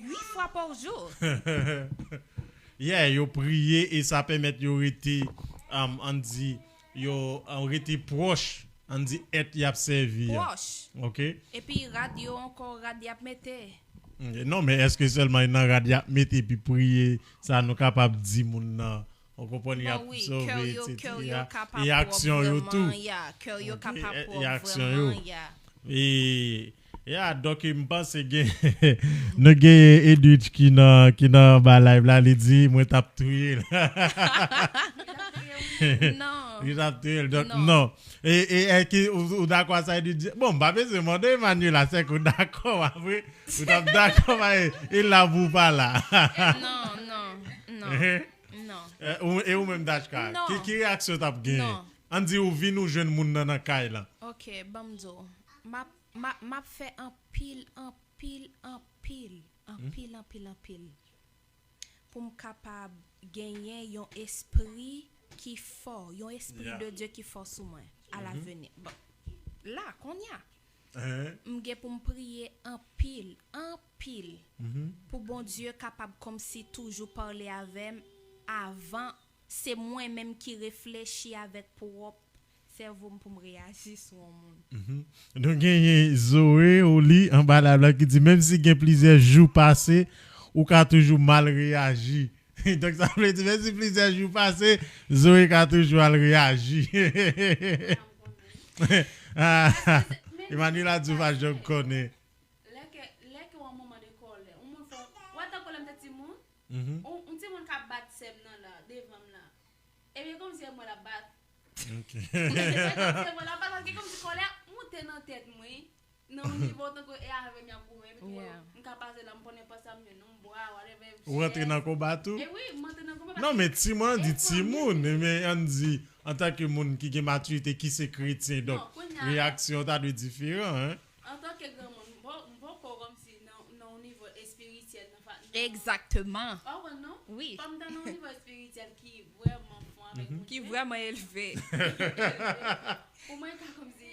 uit fwa pa jou. Yeah, yo priye e sa pèmèt yo rete, um, ann di, yo, uh, rete pwòch, ann di, èt y ap sèvi a. Pwòch. Ok? Epi rad yo ankò, rad y ap mete. Ok, non, men èske sèlman nan rad y ap mete epi priye, sa nou kapab di moun nan, ou konprann, y ap Bon, wi, sove, kè yo, kè yo et cetera. kapab E aksyon yo pwòp tou. Vrèman, ya, kè yo Ok, kapab e- e pwòp aksyon yo. Vrèman, ya. E, ya, donk, m panse gen, nou gen Edwidge ki nan, ki nan ba live la, li di, mwen t ap touye l. Non. Li t ap touye l, donk, Non. non. E, e, e ki, ou, ou dakò a sa Edwidge di? Bon, m pa bezwen mande Emmanuel la, se ke ou dakò, apre, ou t ap dakò, e, e la pou ou pa la. Non, non, non, non. Eh, ou- e ou menm, Dachka, Non. ki, ki reyaksyon w t ap genyen? Non. Ann di ou vin ou jwenn moun nan nan kay lan. Ok, ban m di w. M ap, m ap, m ap fè anpil, anpil, anpil, anpil, anpil, anpil. pou m kapab genyen yon espri ki fò, yon espri de Dye ki fò sou mwen a laveni. Bon, la, kounye a, m gen pou m priye anpil, anpil, pou Bondye kapab kòmsi toujou pale avè m avan se mwen menm ki reflechi avèk pwòp sèvo m pou m reyaji sou yon moun. Nou genyen Zoe Oli anba live la ki di, menm si gen plizyè jou pase, ou ka toujou mal reyaji. Donk, sa vle di, menm si plizyè jou pase, Zoe ka toujou al reyaji. Ah, Emmanuela di ou pa janm konnen. Lè ke, lè ke w an moman de kòlè, yon moun fè, w wè tankou lè m te timoun, yon, yon timoun k ap bat sè m nan la, devan m la. Ebyen, kòmsi e mwen l ap bat. Ebyen, kòmsi e mwen l ap bat, paske kòmsi kòlè ap moute nan tèt mwen, nan yon nivo tankou e avè m y ap goumen, epi tou, m ka pase la, m konnen pa sa m ye, non, m bwa, whatever. Ou rantre nan konba tou? E wi, m rantre nan konba. Non, men timoun, an di timoun, men an di, antanke moun ki gen matirite, ki se kretyen, donk, reyaksyon ta dwe diferan, hein? Antanke granmoun, m po-, m poko kòmsi nan, nan yon nivo espirityèl, nan fa-, nan Egzakteman. Ou konprann, non? Wi. Fò m ta nan yon nivo espirityèl ki vrèman fon avèk Bondye. Ki vrèman elve. Pou mwen, ta kòmsi,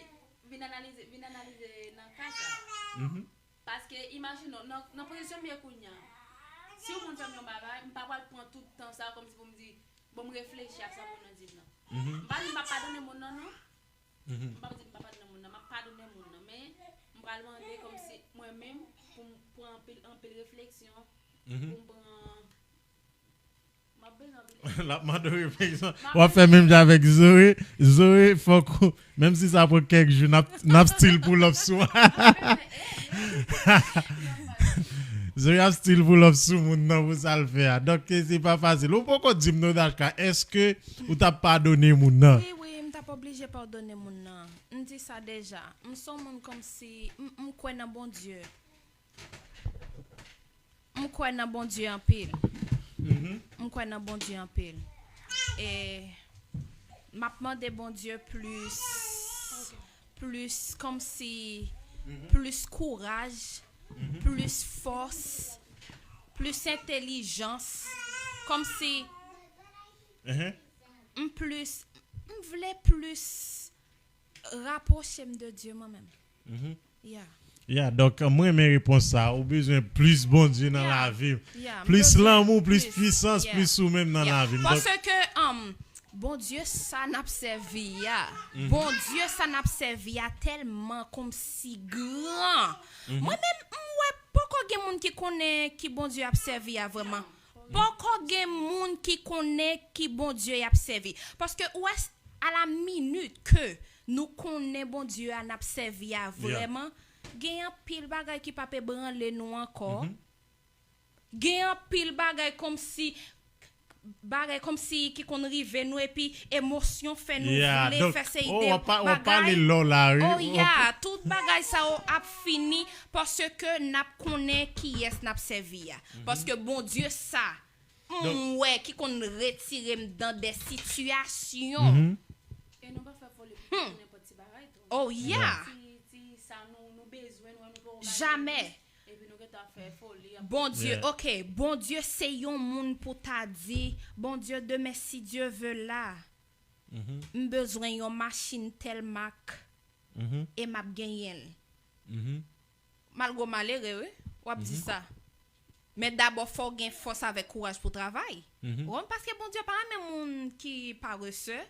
vin analize, vin analize nan ka sa. Paske, imajine w, nan, nan pozisyon m ye kounye a, si yon moun fè m yon bagay, m pa pral pran tout tan sa kòmsi pou m di, bon, m reflechi ak sa moun nan di m nan. M pa di m pa padone moun nan, non. M p ap di m pa padone moun nan, m ap padone moun nan, men m pral mande kòmsi mwen menm pou m pran anpil, anpil refleksyon, pou m pran, m ap bezwen anpil. L ap mande w refleksyon. W ap fè menm jan avèk Zoe. Zoe, fòk ou, menm si sa pran kèk jou, n ap, n ap still pull up sou. Zoe ap still pull up sou moun nan pou sa l fè a. Donk, se pa fasil. Ou poko di m non, Dashka, èske ou t ap padone moun nan? Wi, wi, m t ap oblije padone moun nan. M di sa deja. M se yon moun kòmsi, m, m kwè nan Bondye. M kwè nan Bondye anpil. M kwè nan Bondye anpil. E m ap mande Bondye plis, plis kòmsi, plis kouraj, plis fòs, plis entèlijans. Kòmsi m plis, m vle plis rapwoche m de Dye mwen menm. Yeah. Yeah, donk, mwen renmen repons sa. Ou bezwen plis Bondye nan lavi w. Yeah, m bezwen plis. Plis lanmou, plis pwisans, plis ou menm nan lavi m. Donk, paske, um, Bondye sa n ap sèvi a. Bondye sa n ap sèvi a tèlman kòmsi gran. Mwen menm, m wè poko gen moun ki konnen ki Bondye y ap sèvi a vrèman. Poko gen moun ki konnen ki Bondye y ap sèvi. Paske ou wè, à la minute que nou konnen Bondye a n ap sèvi a vrèman, gen anpil bagay ki p ap ebranle nou ankò. Gen anpil bagay kòmsi, bagay kòmsi ki konn rive nou epi emosyon fè nou vle fè seri de bagay. Oh, yeah, tout bagay sa yo ap fini paske n ap konnen kiyès n ap sèvi a. Paske Bondye sa, m wè ki konn retire m dan de sitiyasyon. E nou pa fè foli pou nenpòt ti bagay tou. Oh, yeah. Ti, ti sa nou, nou bezwen, nou wè nou poko bay li. Jamè. Epi nou gentan ap fè foli, ap Bondye, ok, Bondye se yon moun pou ta di, Bondye, demen, si Dye ve la, m bezwen yon machin tèl mak, e m ap genyen l. Malgre w malere, wi, w ap di sa. Men dabò, fò w gen fòs avèk kouraj pou w travay. Ou konprann? Paske Bondye pa renmen moun ki parese.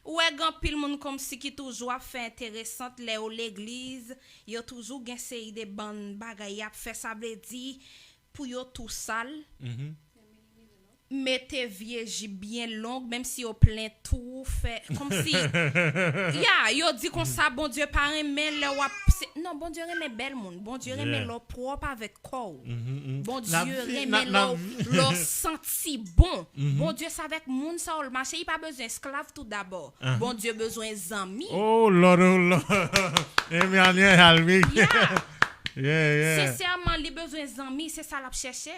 Ou wè, gen anpil moun kòmsi ki toujou ap fè enteresant lè yo legliz, yo toujou gen seri de bann bagay y ap fè, sa vle di pou yo tou sal. Mete vye jip byen long, menm si yo plen tou, fè kòmsi, ya, yo di konsa, Bondye pa renmen lè w ap, se, non, Bondye renmen bèl moun, Bondye renmen lè w pwòp avèk kò w. Bondye renmen lè w, lè w santi bon. Bondye se avèk moun sa yo l mache, li pa bezwen esklav tou dabò. Bondye bezwen zanmi. Oh Lord, oh Lord. Emmanuel Alvin. Yeah. Yeah, yeah. Sensèman, li bezwen zanmi, se sa l ap chèche.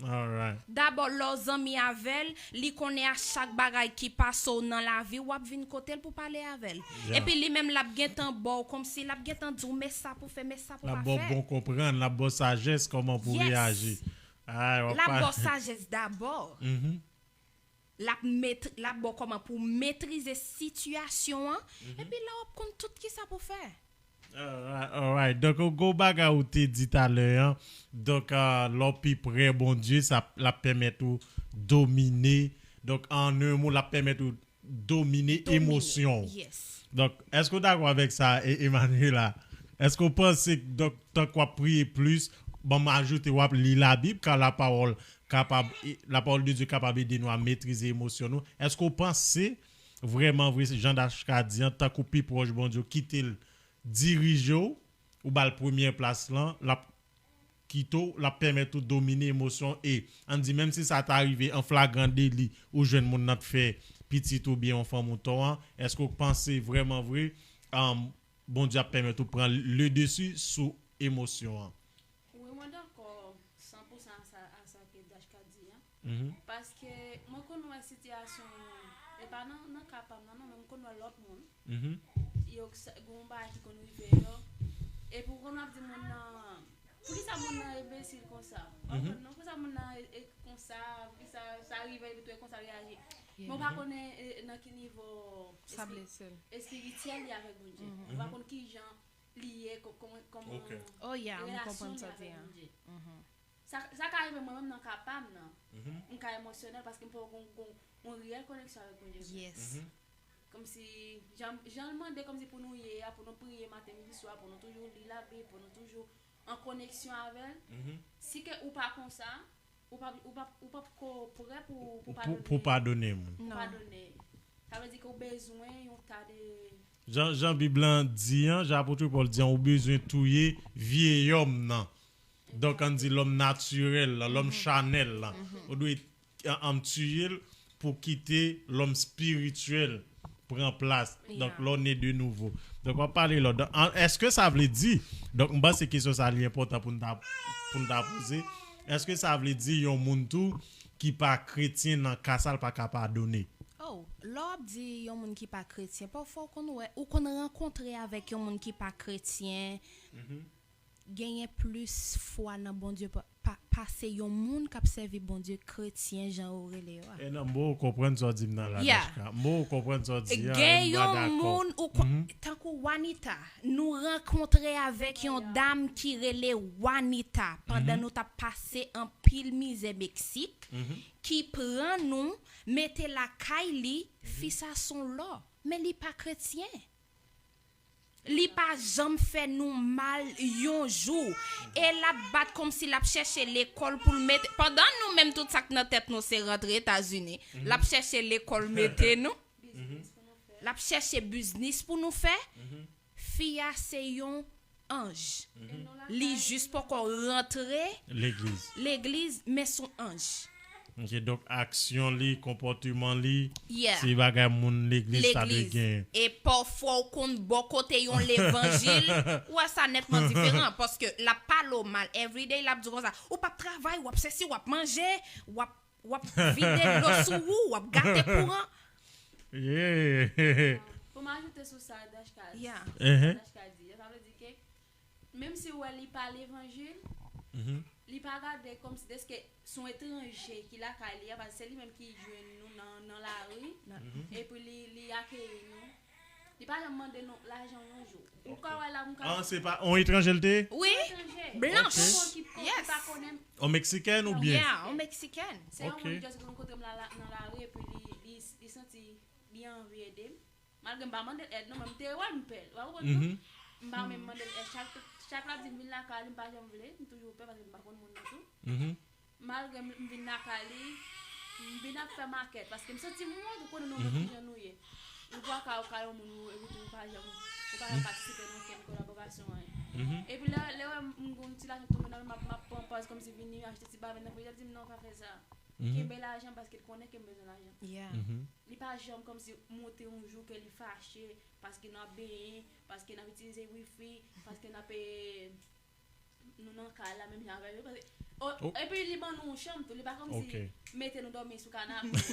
Alright. Dabò, lè w zanmi avè l, li konnen a chak bagay ki pase w nan lavi, w ap vin kote l pou pale avè l. Yeah. Epi li menm, l ap gentan ba w kòmsi, l ap gentan di w, men sa pou fè, men sa pou pa fè. L ap ba w bon konprann, l ap ba w sajès kòman pou reyaji. Yes. L ap ba w sajès dabò. L ap met, l ap ba w kòman pou w metrize sitiyasyon an. Epi la w ap konn tout kisa pou w fè. Alright, alright. Donk, yon gwo bagay ou te di talè an. Donk, ah, lè w pi pre Bondye, sa, l ap pèmèt ou domine. Donk, an yon mo, l ap pèmèt ou domine emosyon w. Donk, èske w dakò avèk sa, E- Emanuela? Èske w panse, donk, tank w ap priye plis, ban m ajoute, w ap li Labib, ka lapawòl kapab, e- lapawòl de Dye kapab ede nou a metrize emosyon nou? Èske w panse vrèman vre, jan Dachka di an, tank ou pi pwòch Bondye, w kite l dirije w, ou ba l premyè plas lan, l ap kite w, l ap pèmèt ou domine emosyon w e, ann di, menm si sa ta rive an flagran deli, ou jwenn moun nan t fè pitit oubyen yon fanm ou tò an, èske w panse vrèman vre, um, Bondye ap pèmèt ou pran le dessus sou emosyon an? Wi, mwen dakò san pou san a sa, a sa ke Dachka di an. Paske mwen konn wè sitiyasyon, e pa nan, nan ka pa m nan, non, men m konn wè lòt moun. Yo, sa- gen yon bagay ki konn rive yo. Epi w konn ap di moun nan, poukisa moun nan enbesil konsa? Ou konprann, non? Poukisa moun nan e, e konsa? Poukisa sa rive epi tou e konsa l reyaji? Men w pa konnen, e, nan ki nivo espirityèl li avèk Bondye. Ou pa konn ki jan li ye, kò- kòman, kòman relasyon li avèk Bondye. Sa, sa ka rive mwen menm nan ka pa m nan. M ka emosyonèl paske m poko gon, gon, gon reyèl koneksyon avèk Bondye vre. Kòmsi, jan, jan l mande kòmsi pou nou ye a, pou nou priye maten, midi, swa, pou nou toujou li Labib, pou nou toujou an koneksyon avè l. Si ke ou pa konsa, ou pa, ou pa, ou pa ko prè pou, pou Pou, padone, pou padone moun. Pou padone. Sa vle di ke ou bezwen yon ta de Jan, jan Bib lan di an, jan apot Pòl di an, ou bezwen touye vye lòm nan. Donk, ann di lòm natirèl lan, lòm chanèl lan. Ou dwe, an, an, tiye l pou kite lòm espirityèl pran plas. Donk, lè w ne de nouvo. Donk, w ap pale lòt. An, èske sa vle di, donk, m panse kesyon sa li enpòtan pou n ta, pou n ta poze. Èske sa vle di yon moun tou ki pa kretyen nan ka sa l pa ka padone? Oh, lè w ap di yon moun ki pa kretyen, pafwa w konn wè, ou konn rankontre avèk yon moun ki pa kretyen, genyen plis fwa nan Bondye pa, pa, pase yon moun k ap sèvi Bondye kretyen jan yo rele yo a. E non, m poko konprann sa w di m nan la, Dachka. M poko konprann sa w di a, e m pa dakò. Gen yon moun, ou kon-, tankou Wanita, nou rankontre avèk yon dam ki rele Wanita pandan nou t ap pase anpil mizè Meksik, ki pran nou, mete lakay li, fi sa s on lò, men li pa kretyen. Li pa janm fè nou mal yon jou. E l ap bat kòmsi l ap chèche lekòl pou l mete. Pandan nou menm tout sa k nan tèt nou se rantre Etazini, l ap chèche lekòl mete nou. L ap chèche biznis pou nou fè. Fi a se yon anj. Li jis poko rantre legliz. Legliz, men s on anj. Ok, donk aksyon li, konpòteman li, se bagay moun legliz ta dwe genyen. E pafwa w konn bò kote yon levanjil, ou wè sa nètman diferan, paske l ap pale w mal everyday, l ap di w konsa, ou p ap travay, w ap sesi, w ap manje, w ap, w ap vide dlo sou ou, w ap gate kouran. Yeah. Pou m ajoute sou sa Dachka, sa Dachka di, sa vle di ke menm si w wè li pa levanjil, li pa gade kòmsi deske s on etranje ki lakay li a, paske se li menm ki jwenn nou nan, nan lari, epi li, li akeyi nou. Li pa janm mande nou lajan yon jou. Ou ka wè la, m ka Ah, se pa on etranje l te ye? Wi. Etranje. Blanch. Yon moun ki, ki pa konnen m. On meksikèn oubyen? Yeah, on meksikèn. Se yon moun ki just rankontre m la, la, nan lari, epi li, li, li santi li anvi ede m. Malgre m pa mande l èd non, men m te wè l, m pè l. Ou pa konprann non? M pa menm mande l èd. Chak, chak l ap di m vin lakay li, m pa janm vle. M toujou pè paske m pa konn moun nan tou. Malgre m, m vin lakay li, m vin ap fè makèt. Paske m santi m wont, ou konnen nou menm kijan nou ye. Ou pa ka, ou ka yon moun, ou, epi tou ou pa janm, ou pa janm patisipe nan okenn kolaborasyon, anyen. Epi lè, lè wè m, m gon ti lajan tonbe nan men m, m ap, m ap pran pòz kòmsi vini achte ti bavèn nan friji, l ap di m non, pa fè sa. Kenbe lajan paske l konnen ke m bezwen lajan. Yeah. Li pa janm kòmsi montre yon jou ke li fache paske n ap benyen, paske n ap itilize wifi, paske n ap, eh, nou nan kay la menm jan avè yo. Paske, oh, epi li ban nou yon chanm tou, li pa kòmsi mete nou dòmi sou kanape.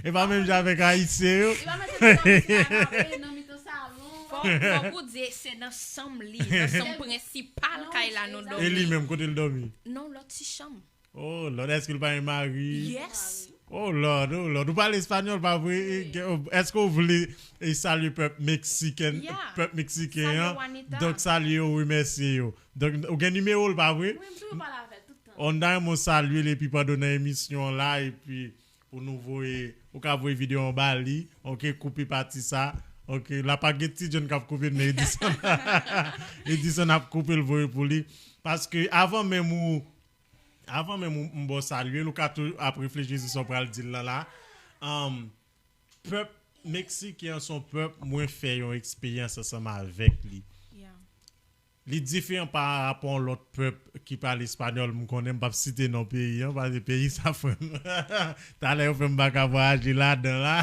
E pa menm jan avèk Ayisyen yo. Li pa mete nou dòmi sou kanape, nan mitan salon. Fòk, fòk ou di se nan chanm li, nan chanm prensipal kay la nou dòmi. E li menm, kote l dòmi? Nan lòt ti chanm. Oh Lord, èske l pa gen mari? Yes. Oh Lord, oh Lord. Ou pale espanyòl, pa vre? Wi. Èske w vle e salye pèp meksiken, yeah, pèp meksiken an? Juanita. Donk, salye yo, remèsye yo. Donk, ou gen nimewo l, pa vre? Wi, m toujou pale avè l tout tan. On day, mwen salye l epi pandan nan emisyon an la, epi pou nou voye, ou ka voye videyo an ba li, ok, koupe pati sa, ok, la pa gen ti John k ap koupe l, men Edison, Edison ap koupe l voye pou li. Paske avan menm ou, avan menm ou, m ba w salye l, ou ka tou ap reflechi sou sa w pral di l lan la. Um, pèp meksiken an se yon pèp, mwen fè yon eksperyans ansanm avèk li. Yeah. Li diferan pa rapò a lòt pèp ki pale espanyòl, m konnen m p ap site non peyi an, paske peyi sa frè m. Talè yo fè m pa ka vwayaje ladan la.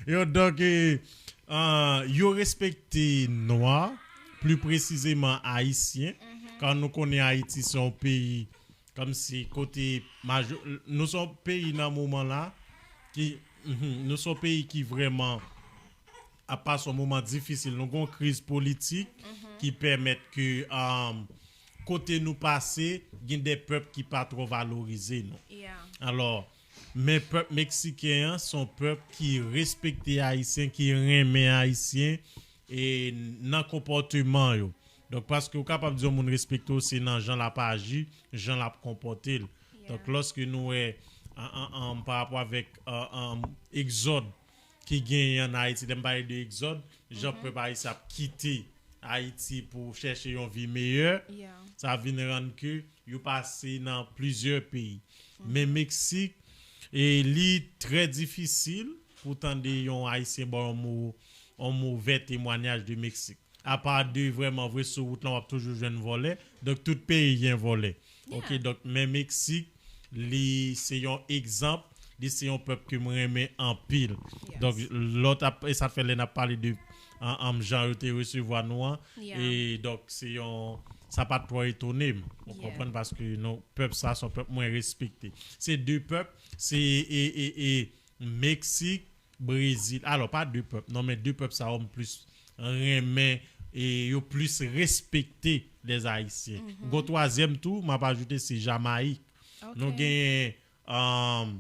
Yo, donk, eh, ah, yo respekte nwa, pli presizeman ayisyen, kan nou konnen Ayiti se yon peyi kòmsi kote majo-, nou se yon peyi nan moman la ki, mhm, nou se yon peyi ki vrèman ap pase yon moman difisil. Nou gen yon kriz politik ki pèmèt ke, um, kote nou pase, gen de pèp ki pa twò valorize nou. Yeah. Alò, men pèp meksiken an, se yon pèp ki respekte Ayisyen, ki renmen Ayisyen, e nan konpòteman yo. Donk, paske ou kapab di yon moun respekte w, se nan jan l ap aji, jan l ap konpòte l. Yeah. Donk, lòske nou wè, an, an, an, pa rapò avèk, an, an, egzòd ki genyen ann Ayiti, lè m pale de egzòd, jan pèp ayisyen ap kite Ayiti pou chèche yon vi meyè, yeah, sa vin rann ke yo pase nan plizyè peyi. Men Meksik, e li trè difisil pou tande yon Ayisyen ba yon mo, yon movè temwayaj de Meksik. Apa de vrèman vre sou wout lan, w ap toujou jwenn vòlè. Donk, tout peyi gen vòlè. Ok, yeah, donk, men Meksik, li se yon egzanp, li se yon pèp ke mwen renmen anpil. Yes. Donk, lòt ap, e sa fè lè n ap pale de, an, an, jan yo te resevwa nou an, yeah, e donk, se yon, sa pa t twò etone m. Ou, yeah, konprann, paske nou, pèp sa, se yon pèp mwen respekte. Se de pèp, se, e, e, e, Meksik, Brezil. Alò, pa de pèp, non, men de pèp sa yo m plis renmen e yo plis respekte lè Ayisyen. Mhm. Gon twazyèm tou, m ap ajoute, se Jamayik. Ok. Nou genyen, um,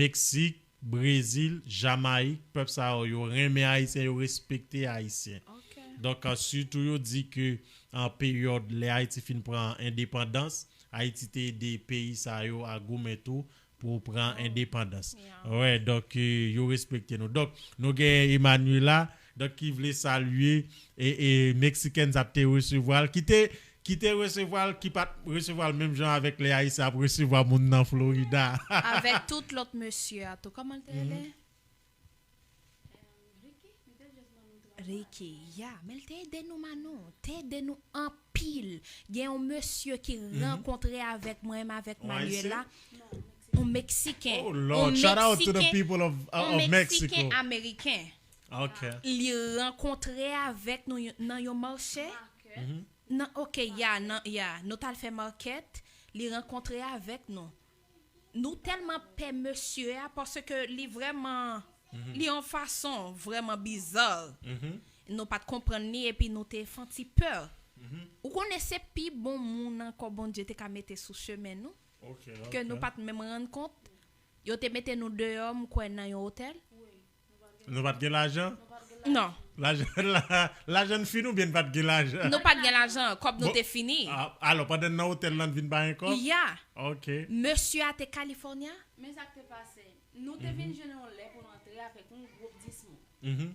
Meksik, Brezil, Jamayik, pèp sa yo, yo renmen Ayisyen, yo respekte Ayisyen. Ok. Donk, uh, sitou yo di ke an peryòd lè Ayiti fin pran endepandans, Ayiti te ede peyi sa yo a goumen tou pou pran endepandans. Yeah. Wè, donk, eh, yo respekte nou. Donk, nou gen Emanuela, donk, ki vle salye, e, e, Meksikèn sa te resevwa l, ki te, ki te resevwa l, ki pa t resevwa l menm jan avèk lè Ayisyen ap resevwa moun nan Florida. Avèk tout lòt mesye a tou. Kòman l te rele? Ricky, ya, men l te ede nou, Manon. Te ede nou anpil. Gen yon mesye ki rankontre avèk mwen, menm avèk Manuela. Yon Meksiken. Oh, Lord. Shout out to the people of, uh, of Mexico. Yon Meksiken Ameriken. Ok. Li rankontre avèk nou nan yon mache. Nan, ok, ya, nan, ya. Nou t al fè market. Li rankontre avèk nou. Nou tèlman pè mesye a, paske li vrèman, li yon fason vrèman bizarre. Nou pa t konprann li epi nou te fè yon ti pè. Ou konnen se pi bon moun ankò Bondye te ka mete sou chemen nou, ke nou pa t menm rann kont. Yo te mete nou deyò, m kwè, nan yon otèl. Nou pa t gen lajan? Non. Lajan, la, lajan n fini oubyen n pa t gen lajan? Nou pa t gen lajan, kòb nou te fini. A, alò, pandan n nan otèl lan, n vin pa gen kòb? Ya. Ok. Mesye a te California. Men sa k te pase. Nou te vin jwenn yon lè pou n antre avèk yon gwoup dis moun.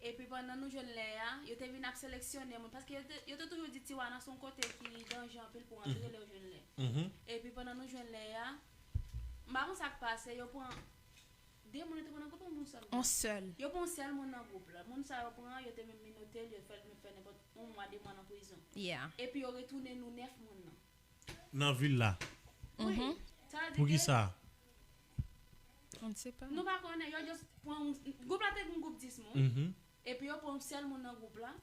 Epi pandan nou jwenn lè a, yo te vin ap seleksyone moun, paske yo te, yo te toujou di Tijuana se yon kote ki danje anpil pou antre lè w jwenn lè. Epi pandan nou jwenn lè a, m pa konn sa k pase, yo pran de moun yo te pran nan gwoup, yon moun sèl moun? Yon sèl. Yo pran yon sèl moun nan gwoup la. Moun sa yo pran, yo te menm minote l, yo fè l menm fè nenpòt yon mwa, de mwa nan prizon. Yeah. Epi yo retounen nou nèf moun nan. Nan vil la? Wi. Sa vle di ke... Poukisa? On ne sait pas. Nou pa konnen, yo just pran yon, gwoup la te gen gwoup dis moun. Epi yo pran yon sèl moun nan gwoup la.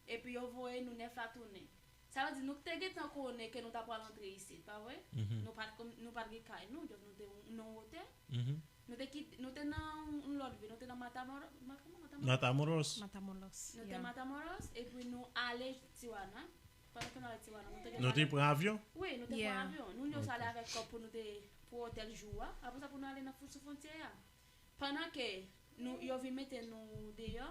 Epi yo voye nou nèf la tounen. Sa vle di nou te gentan konnen ke nou ta pral antre isit, pa vre? Nou pa t, nou pa t gen kay nou, donk nou te nan yon otèl. Nou te kit, nou te nan yon lòt vil, nou te nan Matamoro-, Ma-, kòman, Matamoro-, Matamoros. Matamoros, yeah. Nou te Matamoros, epi nou ale Tijuana. Pandan ke nou al Tijuana, nou te gen Nou te pale pran avyon? Wi, nou te pran Yeah. avyon. Nou, nou te ale avèk kòb pou nou te, pou otèl jou a. Apre sa, pou nou ale nan fou sou fwontyè a. Pandan ke nou, yo vin mete nou deyò,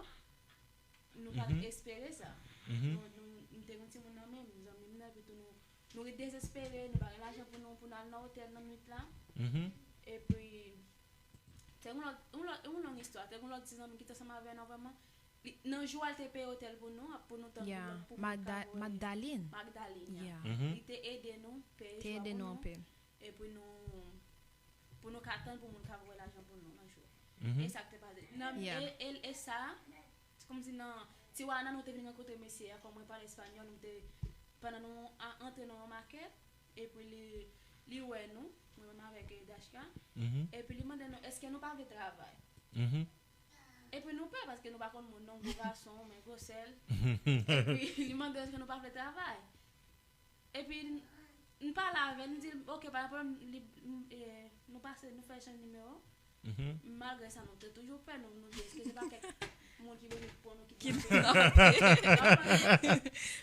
nou pa t Mhm. espere sa. Mhm. Nou, nou, nou te gen timoun nan men, zanmi m nan, epi tou nou, nou ret dezespere, nou pa gen lajan pou nou, pou nou al nan otèl nan nwit la. Mhm. Epi, te gen yon lòt, yon lòt, yon long istwa. Te gen yon lòt ti zanmi ki te ansanm avè nou vrèman. Li, nan jou a, li te peye otèl pou nou, pou nou tann, pou Yeah, nou, pou moun Magda- ka voye. Magdalene. Magdalene, ya. Yeah. Mhm. Li te ede nou, peye Te jou a ede pou nou nou. anpil. Epi nou, pou nou ka tann pou moun ka voye lajan pou nou nan jou. Mhm. E sa k te pase. Nan, Yeah. e, e, e sa, se kòmsi nan Tijuana, nou te vin rankontre mesye a, kòm mwen pale espanyòl, nou te, pandan nou a- antre nan yon makèt, epi li, li wè nou, mwen menm avèk, eh, Dashka, Mhm. epi li mande nou, èske nou pa vle travay? Mhm. Epi nou pè, paske nou pa konn moun non, gwo gason, men gwo sèl. Epi li mande, èske nou pa vle travay? Epi n- n pale avè l, n di l, "Ok, pa gen pwoblèm," li, m- e, nou pase, nou fè echanj nimewo. Mhm. Malgre sa, nou te toujou pè, nou, nou di, "Èske se pa kèk moun ki vle pran nou Ki kidnape?"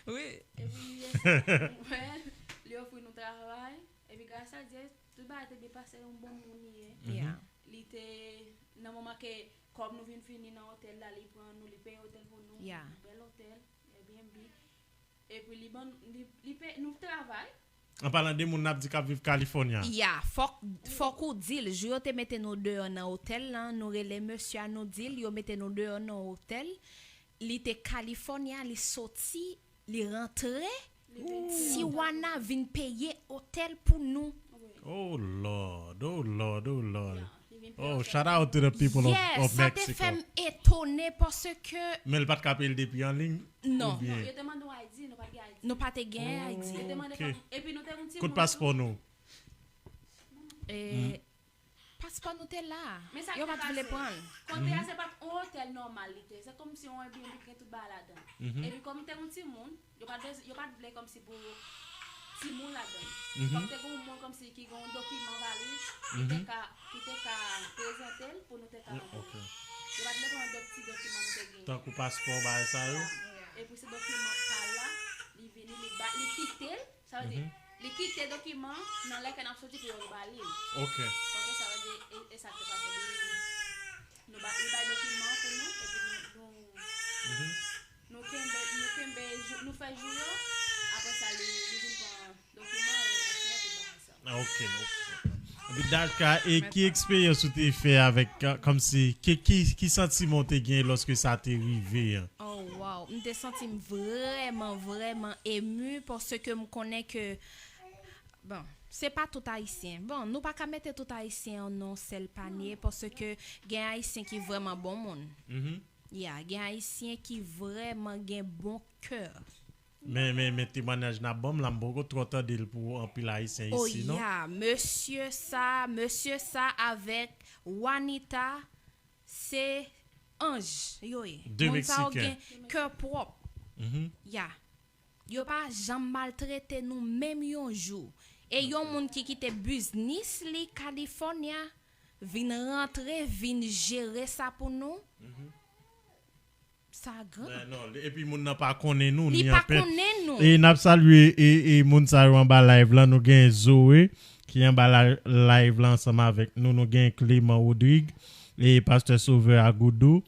Wi. Epi, e sa, nou wè, li ofri nou travay. Epi, gras a Dye, tout bagay te byen pase, yon bon moun li ye. Mhm. Yeah. Li te, nan moman ke kòb nou vin fini nan otèl la, li pran nou, li peye otèl pou nou, Yeah. yon bèl otèl, Airbnb. Epi li ban, li, li pe, nou travay. An palan de moun n ap di k ap viv California. Ya, fòk, fòk ou di l. Jou yo te mete nou deyò nan otèl lan, nou rele mesye a, nou di l, yo mete nou deyò nan otèl. Li te California, li soti, li rantre, Li vin Tijuana vin peye otèl pou nou. Wi. Oh Lord, oh Lord, oh Lord. Ya, li vin peye Oh, otèl. shout out to the people of, Yeah, of sa te Mexico. fè m etone paske Men l pa t ka peye l depi an liy? Non. Non, Oubyen yo te mande yon I D, nou pa t gen I D. Nou pa te gen I D. Yo te mande Ok. kòm, epi nou te yon ti Kot moun paspò tou. nou? E, paspò nou te la. Men sa Yo ki pa t vle pase, pran l. Kote a se pa t yon otèl nòmal li te. Se kòmsi yon Airbnb ki gen tout bagay ladan. Mhm. Epi kòm te yon ti moun, yo pa t, yo pa t vle kòmsi pou ti moun ladan. Mhm. Fòk te gen yon moun kòmsi ki gen yon dokiman valiz, ki te Mhm. ka, ki te ka prezante l pou nou te ka Mm, antre. ok. Yo pa t vle pran dòt ti dokiman nou te gen. Tankou paspò, bagay sa yo? Epi se dokiman pa la, li vini, li ba, li kite l, sa vle di, Mhm. li kite dokiman nan lè ke n ap soti pou yo ba li l. Ok. Ok, sa vle di, e, e sa k te pase, li, nou ba, li bay dokiman pou nou, epi nou, nou, Mhm. nou kenbe, nou kenbe, jou- nou fè jou yo, apre sa, li, li vin pran dokiman yo, n ap fè tout bagay sa. Ah, ok, ok. Epi Dashka, e ki eksperyans ou te fè avèk, uh, kòmsi, ki, ki, ki santiman w te gen lòske sa te rive an? Oh, wow. M te santi m vrèman, vrèman emu paske m konnen ke, bon, se pa tout Ayisyen. Bon, nou pa ka mete tout Ayisyen an nan yon sèl panye paske gen Ayisyen ki vrèman bon moun. Mhm. Ya, gen Ayisyen ki vrèman gen bon kè. Men, men, men temwanyaj n ap ban m la, m poko twò tande l pou anpil Ayisyen Oh, isi, non? Ya, mesye sa, mesye sa avèk Juanita, se anj yo ye. De Moun sa yo Meksiken. gen kè pwòp. Mhm. Ya. Yo pa janm maltrete nou menm yon jou. E yon moun ki kite biznis li California, vin rantre, vin jere sa pou nou. Mhm. Sa gran. Men non, li- epi moun nan pa konnen nou, Li ni pa anpè. konnen nou. E n ap salye e, e moun sa yo anba live lan. Nou gen Zoe ki anba la- live lan ansanm avèk nou. Nou gen Clément Rodrigue e pastè Sauveur Agoudou.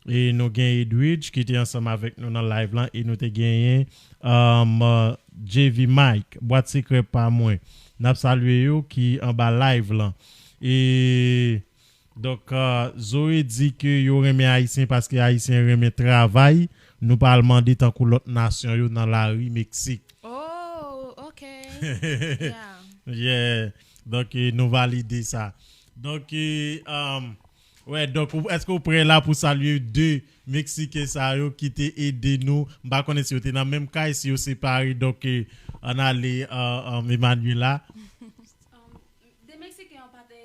E nou gen Edwidge ki te ansanm avèk nou nan live lan. E nou te genyen um, uh, J V Mike, bwat sekrè pa mwen. N ap salye yo ki anba live lan. E Donk, uh, Zoe di ke yo renmen Ayisyen paske Ayisyen renmen travay. Nou pa al mande tankou lòt nasyon yo nan lari Meksik. Oh, ok. Yeah. Yeah. Donk, eh, nou valide sa. Donk, eh, um, wè, donk, ou- èske ou prè la pou salye de Meksiken sa yo ki te ede nou? M pa konnen si yo te nan menm kay, si yo separe. Donk, eh, ann ale, uh, um, Emmanuela. Um, de Meksiken an pa te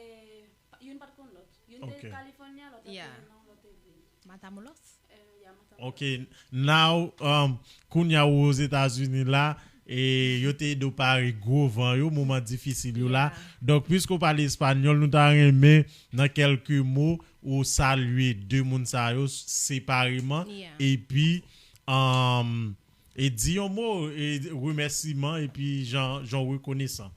Pa- Youn pa t konn lòt. Youn te Ok. California, lòt la Yeah. te nan lòt vil. Matamoros? Eh, ya, Matamoros. Ok, now, um, kounye a ou Ozetazini la, e yo te ede w pare gwo van yo, moman difisil yo la. Yeah. Donk, piske w pale espanyòl, nou ta renmen, nan kèlke mo, ou salye de moun sa yo separeman. Yeah. Epi, um, E di yon mo e, remèsiman epi jan, jan w rekonesan.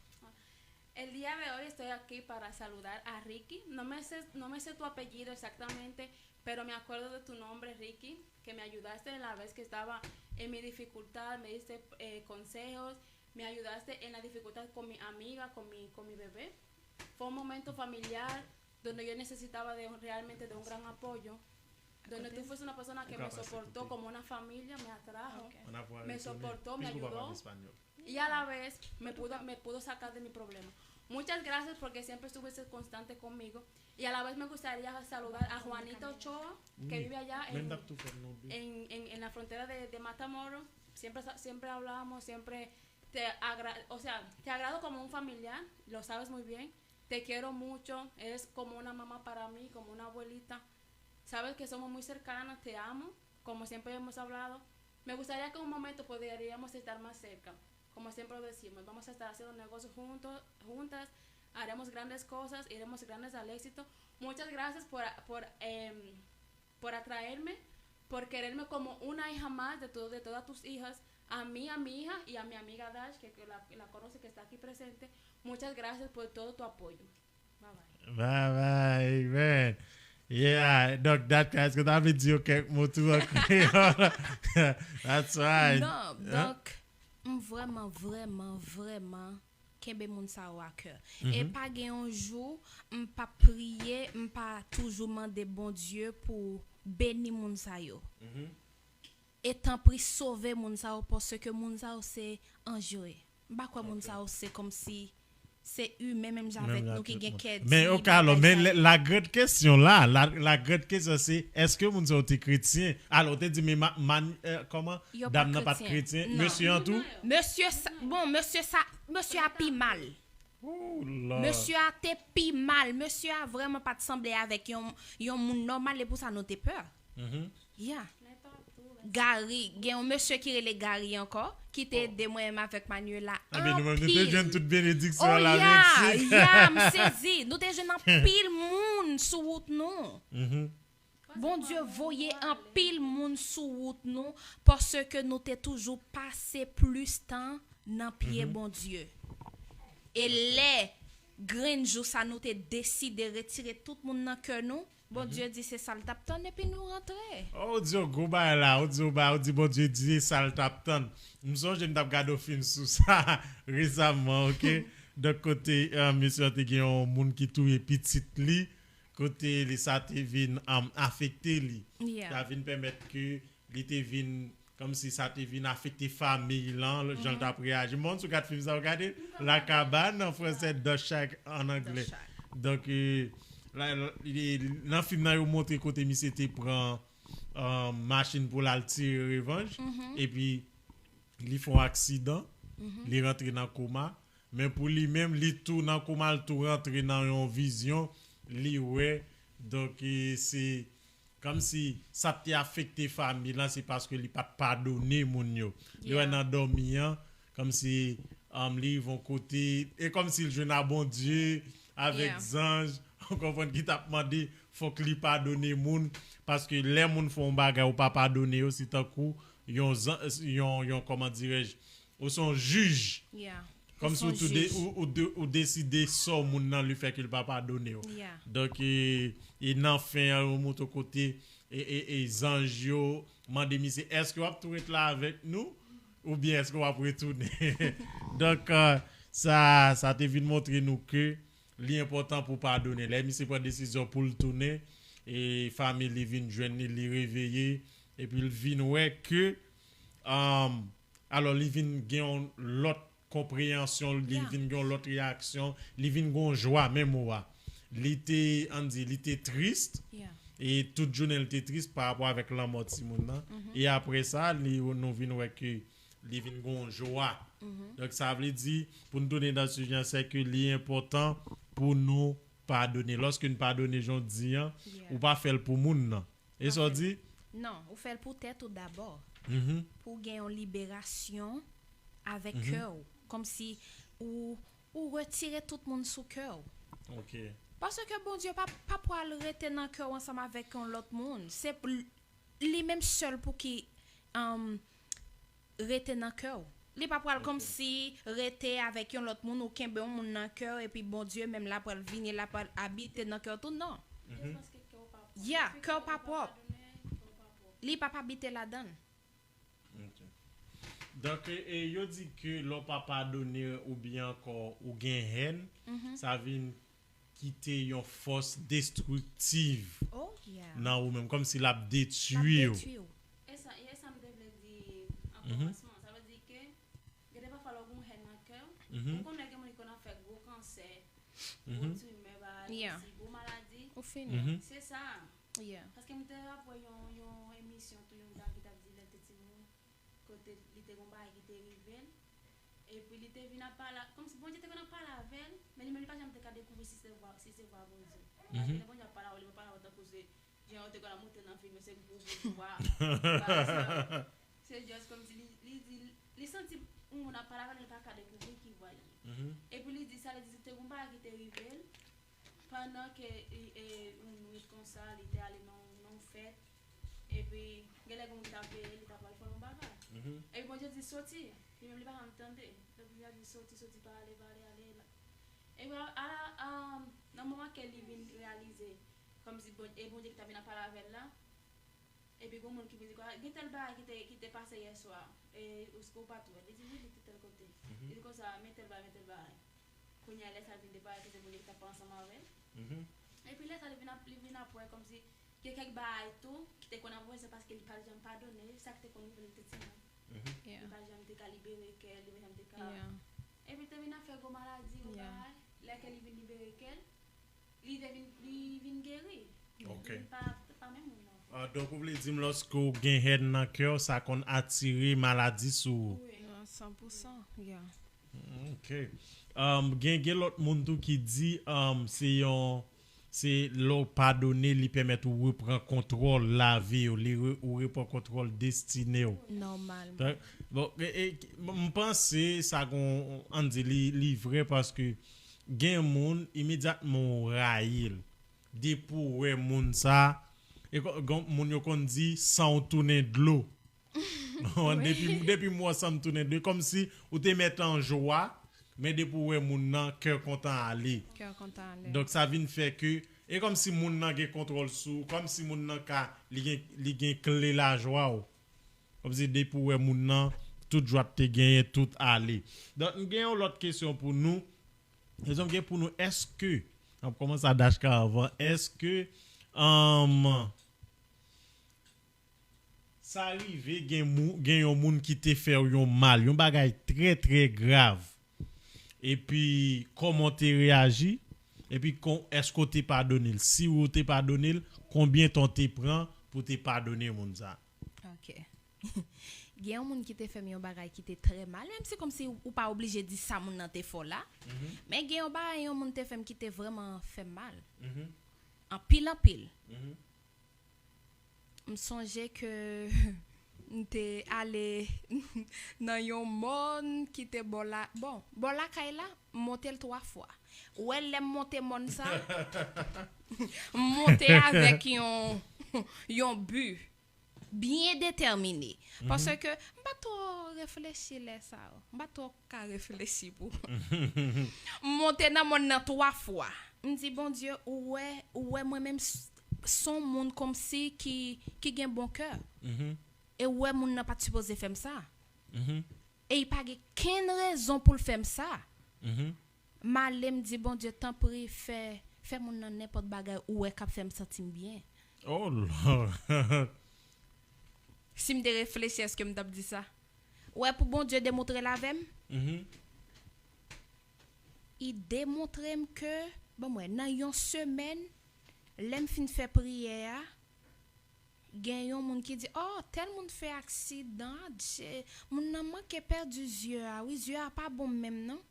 El día de hoy estoy aquí para saludar a Ricky. No me sé, no me sé tu apellido exactamente, pero me acuerdo de tu nombre, Ricky, que me ayudaste en la vez que estaba en mi dificultad, me diste eh, consejos, me ayudaste en la dificultad con mi amiga, con mi, con mi bebé. Fue un momento familiar donde yo necesitaba de, realmente de un gran apoyo, donde tú fuiste una persona que me soportó como una familia, me atrajo, me soportó, me ayudó y a la vez me pudo, me pudo sacar de mi problema. Muchas gracias porque siempre estuviste constante conmigo y a la vez me gustaría saludar a Juanita Ochoa, que vive allá en, en, en, en la frontera de, de Matamoros. Siempre, siempre hablamos, siempre te agra o sea, te agrado como un familiar, lo sabes muy bien. Te quiero mucho, eres como una mamá para mí, como una abuelita. Sabes que somos muy cercanas, te amo, como siempre hemos hablado. Me gustaría que en un momento podríamos estar más cerca, como siempre lo decimos. Vamos a estar haciendo negocios juntos, juntas, haremos grandes cosas, iremos grandes al éxito. Muchas gracias por, por, eh, por atraerme, por quererme como una hija más de, todo, de todas tus hijas, a mí, a mi hija y a mi amiga Dash, que, que la, la conoce, que está aquí presente. Muchas gracias por todo tu apoyo. Bye bye. Bye bye, man. Yeah, donk dat ka, èske w ta vle di yo kèk mo tou an kreyòl? That's right. Non, donk, m vrèman, vrèman, vrèman kenbe moun sa yo a kè. E pa gen yon jou m p ap priye, m pa toujou mande Bondye pou beni moun sa yo. E tanpri sove moun sa yo paske moun sa yo se anj yo ye. M pa kwè moun sa yo se kòmsi se imen menm jan avèk nou ki gen kè di. Men oke, alò, men la grande question la, la, la grande question se, èske moun sa yo te kretyen? Alò, ou te di men man, kòman dam nan pa t kretyen? Mesye an tou? Mesye sa, bon, mesye sa, mesye a pi mal. Mesye a te pi mal. Mesye a vrèman pa t sanble avèk yon, yon moun nòmal, e pou sa nou te pè. Ya. Gary, gen yon mesye ki rele Gary ankò, ki te ede mwen menm avèk Manuela anpil. Ebyen nou menm nou te jwenn tout benediksyon an la, Mexik. Ya, m sezi. Nou te jwenn anpil moun sou wout nou. Bondye voye anpil moun sou wout nou paske nou te toujou pase plis tan nan pye Bondye. E lè grenn jou sa nou te deside retire tout moun nan kè nou, Bondye di se sa l t ap tann epi nou rantre. Oh, ou di yon gwo bagay la, ou di yon bagay, ou di Bondye di se sa l t ap tann. M sonje m t ap gade yon fim sou sa resaman, oke? Donk kote mesye an te gen yon moun ki touye pitit li, kote li sa te vin afekte li. Sa vin pèmèt ke li te vin kòmsi sa te vin afekte fanmi l lan, jan l t ap reyaji. M pa konn si w gad fim sa, ou gade La Cabane an fransè, The Shack an anglè. Donk, nan fim nan yo montre kote misye te pran machin pou l al tire revanj, epi li fè yon aksidan, li rantre nan koma, men pou li menm, li tou nan koma, l tou rantre nan yon vizyon, li wè, donk se kòmsi sa t te afekte fanmi l lan, se paske li pa t padone moun yo. Li wè nan dòmi an, kòmsi li rive yon kote, e kòmsi l jwenn a Bondye avèk zanj, ou konprann, ki t ap mande fòk li padone moun, paske lè moun fè yon bagay ou pa padone yo, se tankou yon, yon, yon, kòman dirèj, ou se yon jij. Kòmsi ou, ou deside sò moun nan, lefètke l pa padone w. Donk, e, e nan fen an, yo montre w kote e, e, e zanj yo mande misye, èske w ap tou ret la avèk nou? Oubyen èske w ap retounen? Donk, sa, sa te vin montre nou ke li enpòtan pou w padone. Lè misye pran desizyon pou l tounen, e fanmi li vin jwenn li, li reveye, epi l vin wè ke, alò, li vin gen yon lòt konpreyansyon, li vin gen yon lòt reyaksyon, li vin gen yon jwa, men mo a. Li te, ann di, li te tris, e tout jounen li te tris pa rapò avèk lanmò timoun nan. E apre sa, li, nou vin wè ke li vin gen yon jwa. Donk, sa vle di, pou n tounen nan sijè an, se ke li enpòtan pou nou padone. Lòske n padone, jan w di an, ou pa fè l pou moun nan. E sa w di? Non, ou fè l pou tèt ou dabò. Pou w gen yon liberasyon avèk kè w. Kòmsi ou, ou retire tout moun sou kè w. Paske Bondye pa, pa pral rete nan kè w ansanm avèk yon lòt moun. Se li menm sèl pou ki, um, rete nan kè w. Li pa pral kòmsi rete avèk yon lòt moun, ou kenbe yon moun nan kè w, epi Bondye menm la pral vini, la pral abite nan kè w tou, non. Ya, kè w pa pwòp. Li p ap abite ladan l. Donk, e, yo di ke lè w pa padone oubyen ankò ou gen hèn, sa vin kite yon fòs destriktiv nan ou menm, kòmsi l ap detwi w. E sa, e sa m te vle di an kòmansman. Sa vle di ke, gen de pafwa lè w gen yon hèn nan kè w, ou konnen gen moun ki konn ap fè gwo kansè, gwo timè, bagay, konsi, gwo maladi. Ou fini. Se sa. Paske m te ap wè yon, yon emisyon tou, yon dam ki t ap di lè l te timoun, kote li te gen yon bagay ki te rive l. Epi li te vin ap pale, kòmsi Bondye te konn ap pale avè l, men li menm li pa janm te ka dekouvri si se vwa, si se vwa Bondye. Paske lè Bondye ap pale avè w, li pa pale avè w tankou se jan yo te konn ap montre nan fim yo, se gwo bout bwa, bagay sa yo. Se just kòmsi li, li di, li santi yon moun ap pale avè l, li pa ka dekouvri ki vwa l ye. Epi li di sa, li di se te gen yon bagay ki te rive l, pandan ke li, e, yon nwit konsa, li te ale nan, nan yon fèt, epi genlè gen moun ki t ap veye l, li ta pral fè yon bagay. Epi Bondye di soti, li menm li pa janm tande. Epi Bondye di soti, soti, pa ale, pa ale, ale. Epi a, a, a, nan moman ke li vin reyalize, kòmsi Bon, e Bondye ki t ap vin ap pale avè l la, epi gon moun ki vin di, gen tèl bagay ki te, ki te pase yè swa, e, ou, ou pa t wè. Li di, wi, li te tèl kote. Li di konsa, men tèl bagay, men tèl bagay. Kounye a, lè sa l vin deparèt, se Bondye ki t ap pale ansanm avè l. Epi lè sa, li vin ap, li vin ap wè kòmsi gen kèk bagay tou ki te konn ap wè, se paske li pa t janm padone sa ki te konn rive l te timoun. Li pa t janm te ka libere kè l, li pa t janm te ka. Epi l te vin ap fè gwo maladi, gwo bagay. Lè ke li vin libere kè l, li te vin, li vin geri. Ok. Li pa, pa menm moun nan. Ah, donk, ou vle di m, lòske w gen hèn nan kè w, sa konn atire maladi sou ou? Wi. San pou san, yeah. Ok. Um, gen, gen lòt moun tou ki di, um, se yon, se lè w padone, li pèmèt ou repran kontwòl lavi w, li re, ou repran kontwòl destine w. Nòmalman. Bon, e, e, m panse sa gon, ann di, li, li vrè paske gen moun, imedyatman w rayi l, depi w wè moun sa, e kon, gon, moun yo konn di, san w tounen dlo. Depi, depi m wè san m tounen dlo, kòmsi ou te mèt an jwa, men depi w wè moun nan, kè kontan ale. Kè kontan ale. Donk sa vin fè ke, e kòmsi moun nan gen kontwòl sou ou, kòmsi moun nan ka, li gen, li gen kle lajwa w. Kòmsi depi w wè moun nan, tout jwa te genyen, tout ale. Donk, m gen yon lòt kesyon pou nou. Kesyon m gen pou nou, èske, n ap kòmanse a Dashka avan, èske, um, sa rive gen, mou, gen yon moun ki te fè w yon mal, yon bagay trè, trè grav. Epi, kòman w te reyaji? Epi, kon, èske w te padone l? Si w te padone l, konbyen tan w te pran pou w te padone moun sa? Ok. Gen yon moun ki te fè m yon bagay ki te trè mal, menm si kòmsi ou pa oblije di sa moun nan te fè w la. Men gen yon bagay yon moun te fè m ki te vrèman fè m mal. Anpil, anpil. M sonje ke m te ale nan yon mòn ki te bò la, bon, bò lakay la, m monte l twa fwa. Ou wè lè m monte mòn sa, m monte avèk yon, yon bi byen detèmine. Paske m pa twò reflechi lè sa yo. M pa twò ka reflechi pou. M monte nan mòn nan twa fwa. M di, Bondye, ou wè, ou wè mwen menm s, s on moun kòmsi ki, ki gen bon kè. E ou wè moun nan pa t sipoze fè m sa. E li pa gen kenn rezon pou l fè m sa. M ale, m di, Bondye, tanpri, fè, fè moun nan nenpòt bagay ou wè k ap fè m santi m byen. Oh Lord! Si m te reflechi, èske m t ap di sa? Ou wè, pou Bondye demontre l avè m, li demontre m ke, ban m wè, nan yon semèn, lè m fin fè priyè a, gen yon moun ki di, oh, tèl moun fè aksidan, adje, moun nan manke pèdi zye a, wi, zye a pa bon menm non.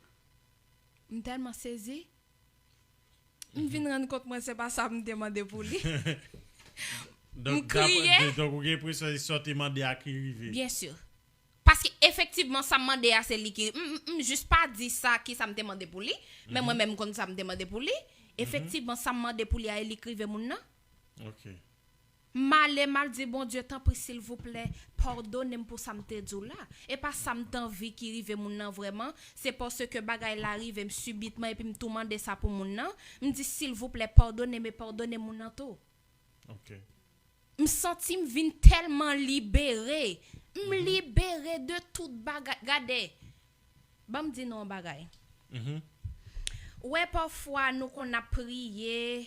M tèlman sezi. M vin rann kont mwen se pa sa m te mande pou li. M kriye. Donk, ou gen enpresyon se sa w te mande a ki rive? Byen si. Paske efektivman, sa m mande a, se li ki. M, m, m jis pa di sa ki sa m te mande pou li, men mwen menm m konn sa m te mande pou li. Efektivman, sa m mande pou li a, e li k rive moun nan. Ok. M ale, m al di Bondye, tanpri, silvouplè, padone m pou sa m te di w la. E pa sa m t anvi ki rive moun nan vrèman, se paske bagay la rive m sibitman epi m tou mande sa pou moun nan. M di, silvouplè, padone m e padone moun nan tou. Ok. M santi m vin tèlman libere. M libere de tout bagay. Gade, ban m di nou yon bagay. Mhm. Ou wè, pafwa, nou konn ap priye,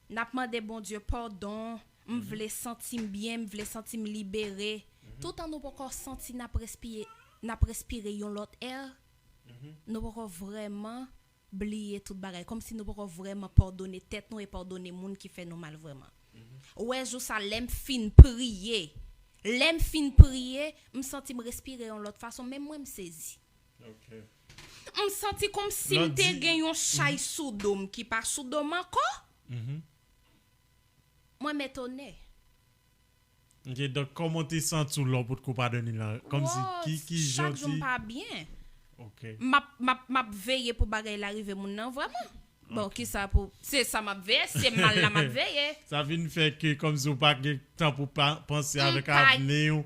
n ap mande Bondye padon, m vle santi m byen, m vle santi m libere. Toutan nou poko santi n ap respire, n ap respire yon lòt è, nou poko vrèman bliye tout bagay. Kòmsi nou poko vrèman padone tèt nou e padone moun ki fè nou mal vrèman. Ou wè, jou sa, lè m fin priye, lè m fin priye, m santi m respire yon lòt fason, menm mwen m sezi. Ok. M santi kòmsi m te Landy. Gen yon chay sou do m ki pa sou do m ankò. Mhm. Mwen m etone. Ok, donk, kòman w te santi w lè w potko padone l lan? Kòmsi, Wow, ki, ki jan chak jou m ti. Pa byen. Ok. M ap, m ap, m ap veye pou bagay la rive moun nan vrèman. Bon, Ok. Kisa pou. Se sa m ap veye, se mal la m ap veye. Sa vin fè ke kòmsi w pa gen tan pou pa, panse M avèk pa- avni w,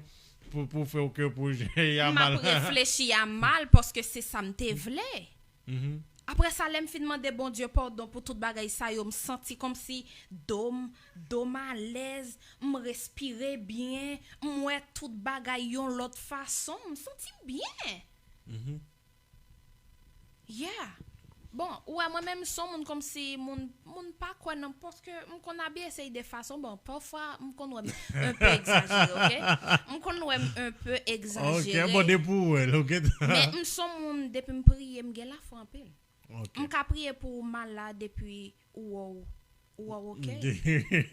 pou, pou fè w ke pwojè a M ap mal. Reflechi a mal paske se sa m te vle. Mhm. Apre sa, lè m fin mande Bondye padon pou tout bagay sa yo, m santi kòmsi do m, do m alèz, m respire byen, m wè tout bagay yon lòt fason, m santi m byen. Mhm. Yeah. Bon, ou wè, mwen menm m son moun kòmsi moun, moun pa kwè nan, paske m konn abi eseye de fason, bon, pafwa m konn wè m un peu exagere, ok? M konn wè m un peu Ok, exagere. Bon, depi w wè l, ok? Men m son moun, depi m priye, m gen lafwa anpil. Ok. M ka priye pou ou malad epi ou wè w, ou wè w ok. Ok.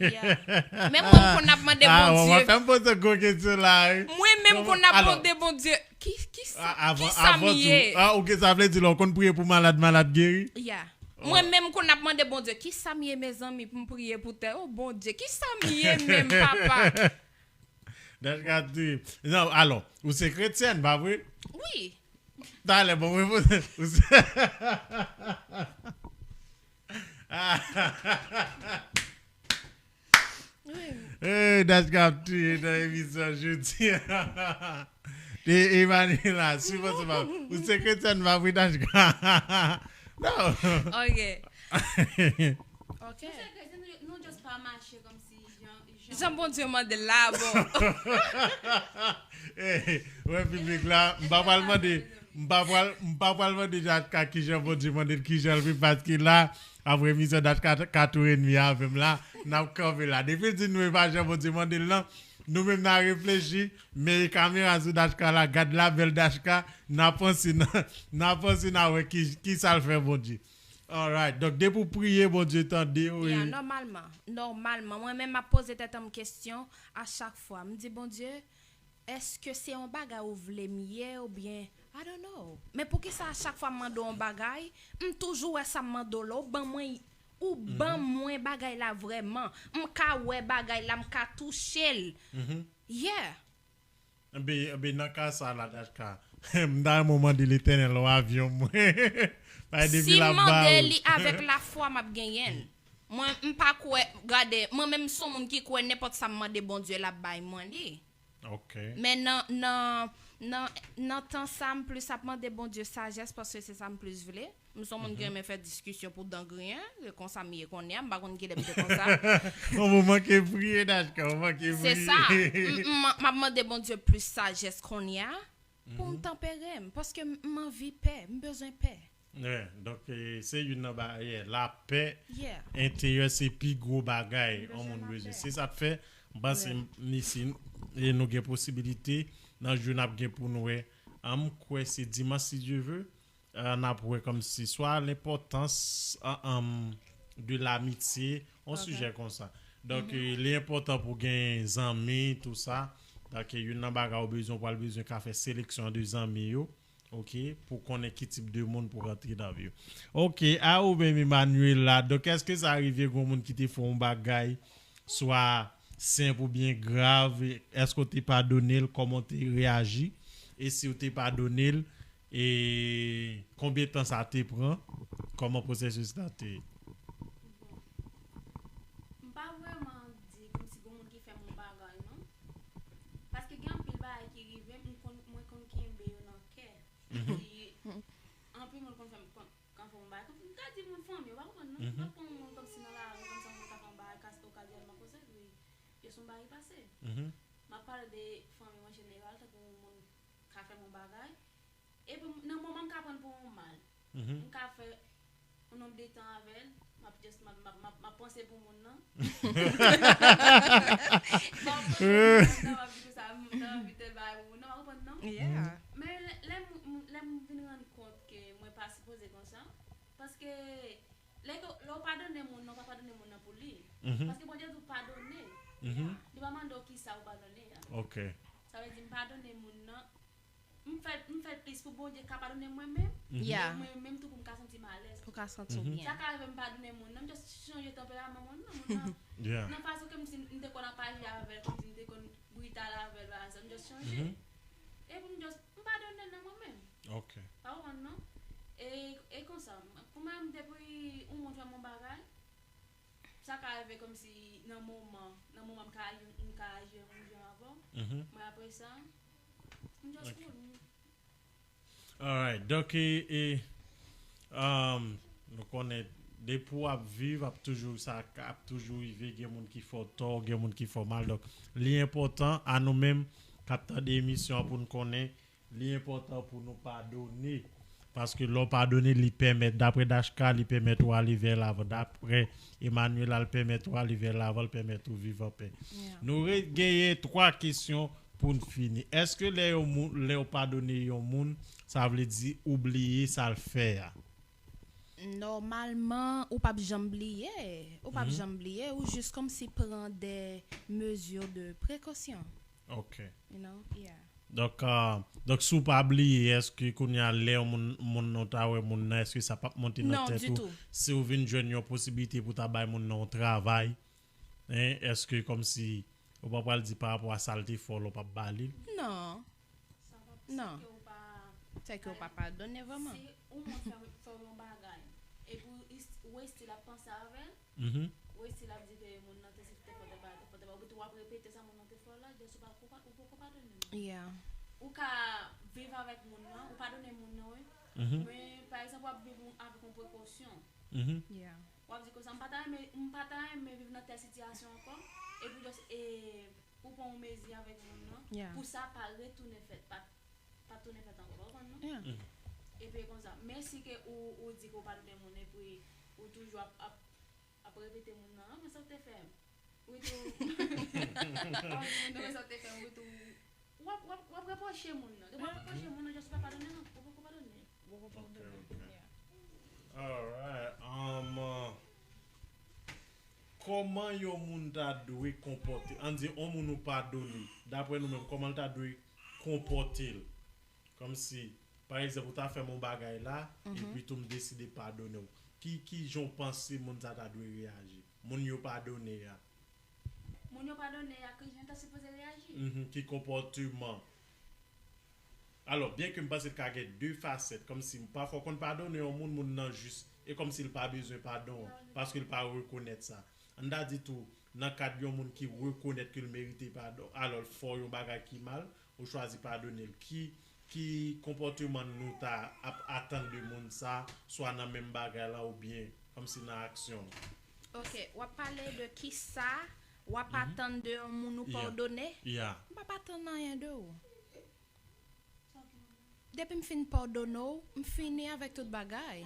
Yeah. Men mwen m konn ap mande Ah, w Bondye. Ap fè m poze yon kesyon la, wi. Mwen menm m konn ap Alò, mande Bondye, ki, ki sa, a- avan, ki sa m avan ye? Tou, ah, ok, sa vle di lè w konn priye pou malad, malad geri? Yeah. Oh. Mwen menm m konn ap mande Bondye, ki sa m ye, mezanmi, pou m priye pou tèl? Oh, Bondye, ki sa m ye menm, papa? Dachka te. Non, alò, ou se kretyèn, pa vre? Wi. Talè, bon, mwen poze. Ou se. Wi. Hey, Dachka ap touye nan emisyon jodi. E Emmanuela, swiv ansanm avè m. Ou se kretyèn, pa vre, Dachka? Non. Ok. Ok. Nou just pa mache kòmsi jan, jan. Jan Bondye mande l la, bon. Hey, wè piblik la, m pa pral mande, m pa pral, m pa pral mande Dachka kijan Bondye mande l kijan l viv, paske la, apre emisyon Dachka ka tou enmi avè m la, n ap kanpe la. Depi l di nou e pa jan Bondye mande l lan, nou menm n a reflechi, men kamera sou Dachka la, gad la bèl Dachka, n a panse, n a, n a panse n a wè ki, ki sa l fè Bondye. Alright, donk depi w priye, Bondye tande w. Yeah, e- nòmalman, nòmalman, mwen menm m ap poze tèt an m kesyon a chak fwa. M di, Bondye, èske se yon bagay ou vle m ye oubyen, I don't know. Men poukisa a chak fwa m mande w yon bagay, m toujou wè sa m mande w la, ou ban mwen, ou ban mwen bagay la vrèman. M ka wè bagay la, m ka touche l. Mhm. Yeah. Enben, enben, nan ka sa la, Dachka, m ta renmen w mande Letènèl yon avyon mwen. Paske depi Si l m ap ba mande ou. Li avèk lafwa, m ap genyen l. Mwen, m pa kwè, gade, mwen menm m son moun ki kwè nenpòt sa m mande Bondye, l ap bay mwen li. Ok. Men nan, nan, nan, nan tan sa, m plis ap mande Bondye sajès paske se sa m plis vle. M son moun ki renmen fè diskisyon pou dan griyen, se konsa m ye kounye a, m pa konn kilè m te konsa. Bon, ou manke priye, Dachka, ou manke priye. Se sa. M, m, m ap mande Bondye plis sajès kounye a pou m tanpere m, paske m, m anvi pè, m bezwen pè. Yeah, donk, eh, se youn nan ba, yeah, lapè Yeah. enteryè se pi gwo bagay Bezwen yon moun lapè. Bezwen. Se sa k fè, m panse Yeah. m, isi, e nou gen posibilite, nan jou n ap gen pou nou wè, an, m kwè se dimanch, si Dye vle, eh, n ap wè kòmsi swa lenpòtans, an, an, de lamitye, yon Ok. sijè konsa. Donk, eh, li enpòtan pou gen zanmi, tou sa. Donk, youn nan bagay ou bezwen, ou pral bezwen ka fè seleksyon de zanmi yo. Ok, pou konnen ki tip de moun pou rantre nan vi w. Ok, a ou menm Emmanuela, donk èske sa rive gen moun ki te fè yon bagay, swa senp oubyen grav, èske w te padone l, kòman w te reyaji? E si w te padone l, e konbyen tan sa te pran? Kòman pwosesis la te ye? M pa vrèman di kòmsi gen moun ki fè m yon bagay, non. Paske gen anpil bagay ki rive m, m konn, mwen konn kenbe yo nan kè. Mhm. Di, anpil moun konn fè m, konn, konn fè m yon bagay. Konn, m ka di moun fanmi, ou pa konprann, non? Mhm. M pa pran yon moun kòmsi nan lari, kòmsi yon moun ka fè yon bagay, kas, okazyèlman konsa, epi, yo se yon bagay ki pase. Mhm. M ap pale de fanmi an jeneral, tankou yon moun ka fè m yon bagay. Epi, nan moman m ka pran pou yon mal. Mhm. M ka fè yon nonb de tan avè l, m ap just, m ap, m ap, m ap, m ap panse pou moun nan. M ap panse pou moun nan, m ap di konsa, m nan anvi tèl bagay pou moun nan, w konprann non? Yeah. Men lè, lè m, m, lè m vin rann kont ke mwen pa sipoze konsa, paske lè ke, lè w padone moun nan, w pa padone moun nan pou li. Mhm. Paske Bondye di w padone. Mhm. Li pa mande w kisa ou padone a. Ok. Sa vle di m padone moun nan, m fè, m fè plis pou Bondye ka padone mwen menm. Mhm. Yeah. Mwen menm tou pou m ka santi m alèz. Pou ka santi w Mhm. byen. Sa ka rive m padone moun nan, m just chanje tanperaman moun nan, moun nan. Yeah. Nan fason ke m si m te konn ap aji avè l, kòmsi m te konn brital avè l, pa egzanp, m just chanje. Mhm. Epi m just, m padone l nan mwen menm. Ok. Pa konprann non? E, e konsa, pou mwen menm depi yon moun fè m yon bagay, sa ka rive kòmsi nan moman, nan moman m ka aji, m ka aji yon jan avè w. Mhm. Men apre sa, m just Ok. cool. Alright. Donk, e, e, um, nou konnen depi w ap viv, ap toujou, sa ap toujou rive, gen moun ki fè w tò, gen moun ki fè w mal. Donk, li enpòtan a nou menm k ap tande emisyon an pou n konnen, li enpòtan pou nou padone. Paske lè w padone, li pèmèt, daprè Dashka, li pèmèt ou ale vè lavan. Daprè Emmanuela, li pèmèt ou ale vè lavan, li pèmèt ou viv anpè. Yeah. Nou re-, genyen twa kesyon pou n fini. Èske lè yon moun, lè w padone yon moun, sa vle di ou bliye sa l fè a? Nòmalman, ou p ap janm bliye. Ou p ap Mhm. janm bliye. Ou jis kòmsi pran de mezi de prekosyon. Ok. You know? Yeah. Donk, ah, donk, si w pa bliye, èske kounye a lè yon moun, moun nan ta wè moun nan, èske sa p ap monte nan Non, tèt ou? Ditou. Si w vin jwenn yon posiblite pou ta bay moun nan yon travay, en, èske kòmsi ou pa pral di pa rapò a sa l te fè w la, w p ap ba li l? Non. Sa pa Non. Sèke w pa, sèke w pa padone vrèman. Si yon moun fè, fè w yon bagay, epi w est-, ou estil ap panse avè l, Mhm. ou estil ap di ke moun nan te si te fè tèl bagay, te fè tèl bagay, ou tou w ap repete sa moun nan te fè w la, just ou pa, ou pa, ou poko padone l. Yeah. Ou ka viv avèk moun nan, ou padone moun nan, wi. Mhm. Men, pa egzanp, w ap viv yon, avèk yon prekosyon. Mhm. Yeah. W ap di konsa, "M pa ta renmen, m pa ta renmen viv nan tèl sitiyasyon ankò." Epi just, e, ou pran yon mezi avèk moun nan, Yeah. pou sa pa retounen fèt, pa, pa tounen fèt ankò, w konprann non? Yeah. Mhm. Epi konsa, men si ke ou, ou di ke w padone moun, epi ou toujou ap, ap, ap repete moun nan, "Ah, men sa w te fè m." Ou tou, "Oh, men sa w te fè m," ou tou, w ap, w ap, w ap repwoche moun nan. Depi w ap repwoche moun nan, just ou pa padone non, ou poko padone. Ou poko Ok, padone. Ok. Yeah. Alright. Um, uh, kòman yon moun ta dwe konpòte? Ann di, yon moun ou padone, daprè nou menm, kòman l ta dwe konpòte l? Kòmsi, pa egzanp, ou ta fè m yon bagay la, Mhm. epi tou m deside padone w. Ki, ki jan w panse moun sa ta dwe reyaji? Moun yo padone a. Moun yo padone a, ki jan yo ta sipoze reyaji? Mhm, ki konpòteman? Alò, byen ke m panse l ka gen de fasèt, kòmsi pafwa w konn padone yon moun, moun nan jis, e kòmsi l pa bezwen padon an, paske l pa rekonèt sa. Ann ta di tou, nan kad yon moun ki rekonèt ke l merite padon, alò l fè w yon bagay ki mal, ou chwazi padone l. Ki, ki konpòteman nou ta ap atann de moun sa, swa nan menm bagay la oubyen kòmsi nan aksyon l? Ok, w ap pale de kisa w ap Mhm. atann de yon moun ou Yeah. padone? Yeah. M p ap atann anyen de ou. Depi m fin padone w, m fini avèk tout bagay.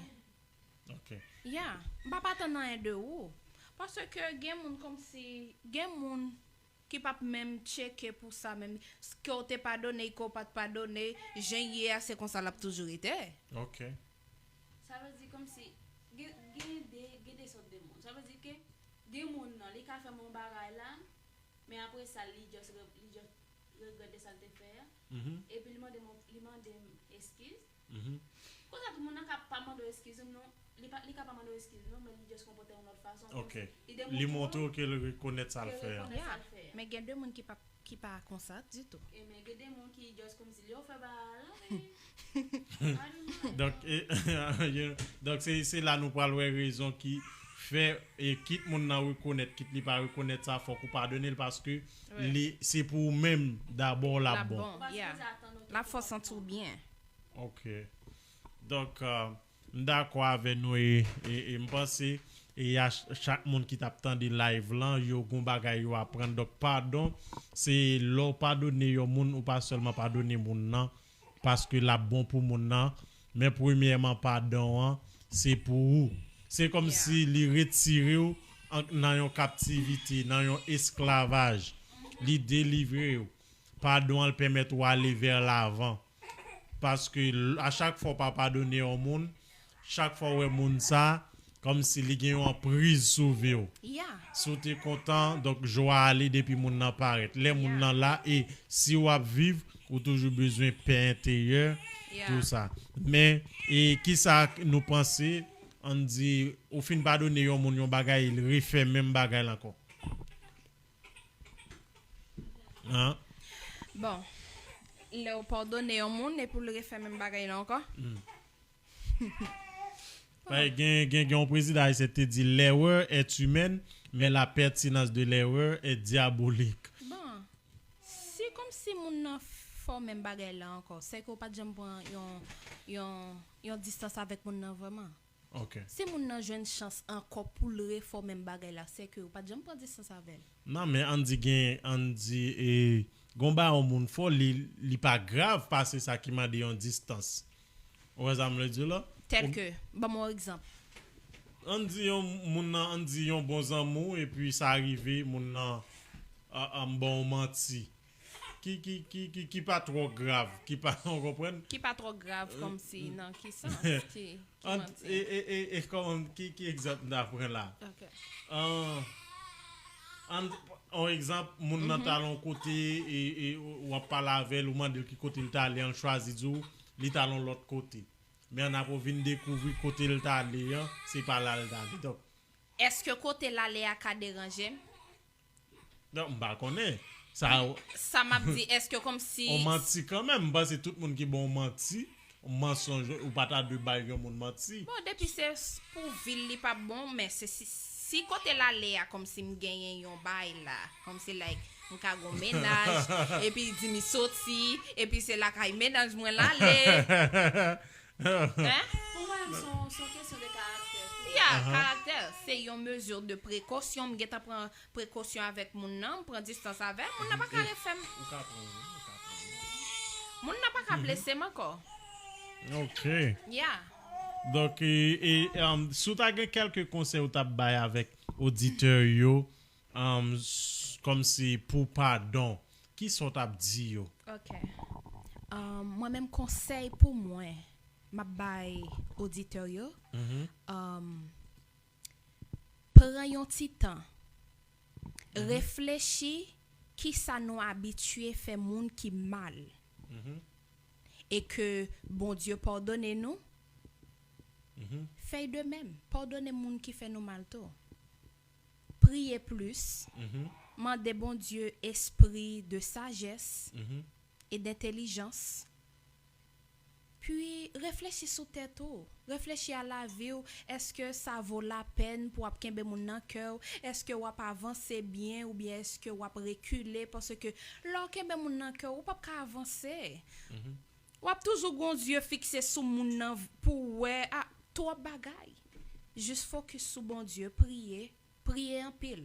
Ok. Yeah, m p ap atann anyen de ou. Paske gen moun kòmsi, gen moun ki p ap menm tcheke pou sa menm. Ke w te padone, ke w pa t padone, jan l ye a, se konsa l ap toujou rete. Ok. Sa vle di kòmsi, gen, gen de, gen de sòt de moun. Sa vle di ke gen moun nan, li ka fè m yon bagay la, men apre sa, li just, re- li just regrèt de sa l te fè a. Mhm. Epi li mande m, li mande m eskiz. Mhm. Konsa tou moun nan ka pa mande w eskiz ou non, li pa, li ka pa mande w eskiz non, men li just konpòte yon lòt fason. Ok. Kòmsi li demontre Li w montre w ke l rekonèt sa l ke l fè a. rekonèt sa Yeah. l fè a. Men gen de moun ki pa, ki pa konsa ditou. E men gen de moun ki just kòmsi lè yo fè bagay la, men, I don't know. Donk, e, you know, donk se, se la nou pral wè rezon ki fè, e kit moun nan rekonèt, kit li pa rekonèt sa, fòk ou padone l paske li, se pou ou menm dabò l ap bon. L ap fè w santi w byen. Ok. Donk, euh, m dakò avè nou e, e, e m panse e a ch- chak moun ki t ap tande live lan, yo gon bagay yo aprann. Donk, padon, se lè w padone yon moun, ou pa sèlman padone moun nan, paske l ap bon pou moun nan, men premyèman, padon an, se pou ou. Se kòmsi li retire w an- nan yon kaptivite, nan yon esklavaj. Li delivre w. Padon an pèmèt ou ale vè lavan. Paske a chak fwa w pa padone yon moun, chak fwa w wè moun sa, kòmsi li gen yon anpriz sou vi w. Si w te kontan, donk jwa ale depi moun nan parèt. Lè moun nan la, e si w ap viv, ou toujou bezwen pè enteryè, tou sa. Men, e kisa nou panse, ann di, ou fin padone yon moun yon bagay, li refè menm bagay la ankò. An? Bon, lè w padone yon moun epi l refè menm bagay la ankò. Gen, gen, gen yon prezidan ayisyen te di, l'erreur est humaine, mais la pertinence de l'erreur est diabolique. Bon, si kòmsi moun nan fè w menm bagay la ankò, sèke w pa t janm pran yon, yon, yon distans avèk moun nan vrèman. Ok. Si moun nan jwenn chans ankò pou l refè w menm bagay la, sèke w pa t janm pran distans avè l. Non, men ann di gen, ann di, e, gon bagay yon moun fè w, li, li pa grav pase sa ki mande yon distans. Ou wè sa m vle di w la? Tel ke, ban m yon egzanp. Ann di yon moun nan, ann di yon bon zanmi w, epi sa rive, moun nan, a, a, m ban w manti. Ki, ki, ki, ki, ki pa twò grav, ki pa, ou konprann? Ki pa twò grav, kòmsi, nan ki sans? Ki, ki An, manti? E, e, e, e kòman, ki, ki egzanp m ta pran la? Ok. An, an, on egzanp, moun nan t al yon kote, e, e w ap pale avè l, ou mande l ki kote l t ale, an, l chwazi di w, li t al yon lòt kote. Men ann apre w vin dekouvri kote l t ale an, se pa la l t ale. Donk, Èske kote l ale a ka deranje m? Non, m pa konnen. Sa, Sa m ap di, èske kòmsi on manti kanmenm. M panse tout moun ki ba w manti, on mansonj, ou pa ta dwe bay yon moun manti. Bon, depi se s- pou vi l li p ap bon, men se si, si kote l ale a, kòmsi m genyen yon bay la, kòmsi, like, m ka gon mennaj, epi di m soti, epi se lakay mennaj mwen l ale. Hein? Pou mwen, se yon, se yon kesyon de karaktè. Ya, karaktè, se yon mezi de prekosyon. M gentan pran prekosyon avèk moun nan, m pran distans avè l, moun nan pa ka refè m. Ou ka pran, wi, ou ka pran. Moun nan pa ka blese m ankò. Ok. Ya. Donk, e, e, um, si w ta gen kèlke konsèy ou t ap bay avèk oditè yo, um, s- kòmsi pou padon, kisa w t ap di yo? Ok. Um, mwen menm konsèy pou mwen, m ap bay oditè yo. Um, pran yon ti tan. Reflechi kisa nou abitye fè moun ki mal. E ke Bondye padone nou. Fèy de menm. Padone moun ki fè nou mal tou. Priye plis. Mande Bondye espri de sajès e dentelijans. Pi reflechi sou tèt ou. Reflechi a lavi w. Èske sa vo lapèn pou w ap kenbe moun nan kè w? Èske w ap avanse byen oubyen èske w ap rekile? Paske lè w kenbe moun nan kè w, ou p ap ka avanse. W ap toujou gon zye fikse sou moun nan pou w wè a, twòp bagay. Jis fokis sou Bondye, priye, priye anpil.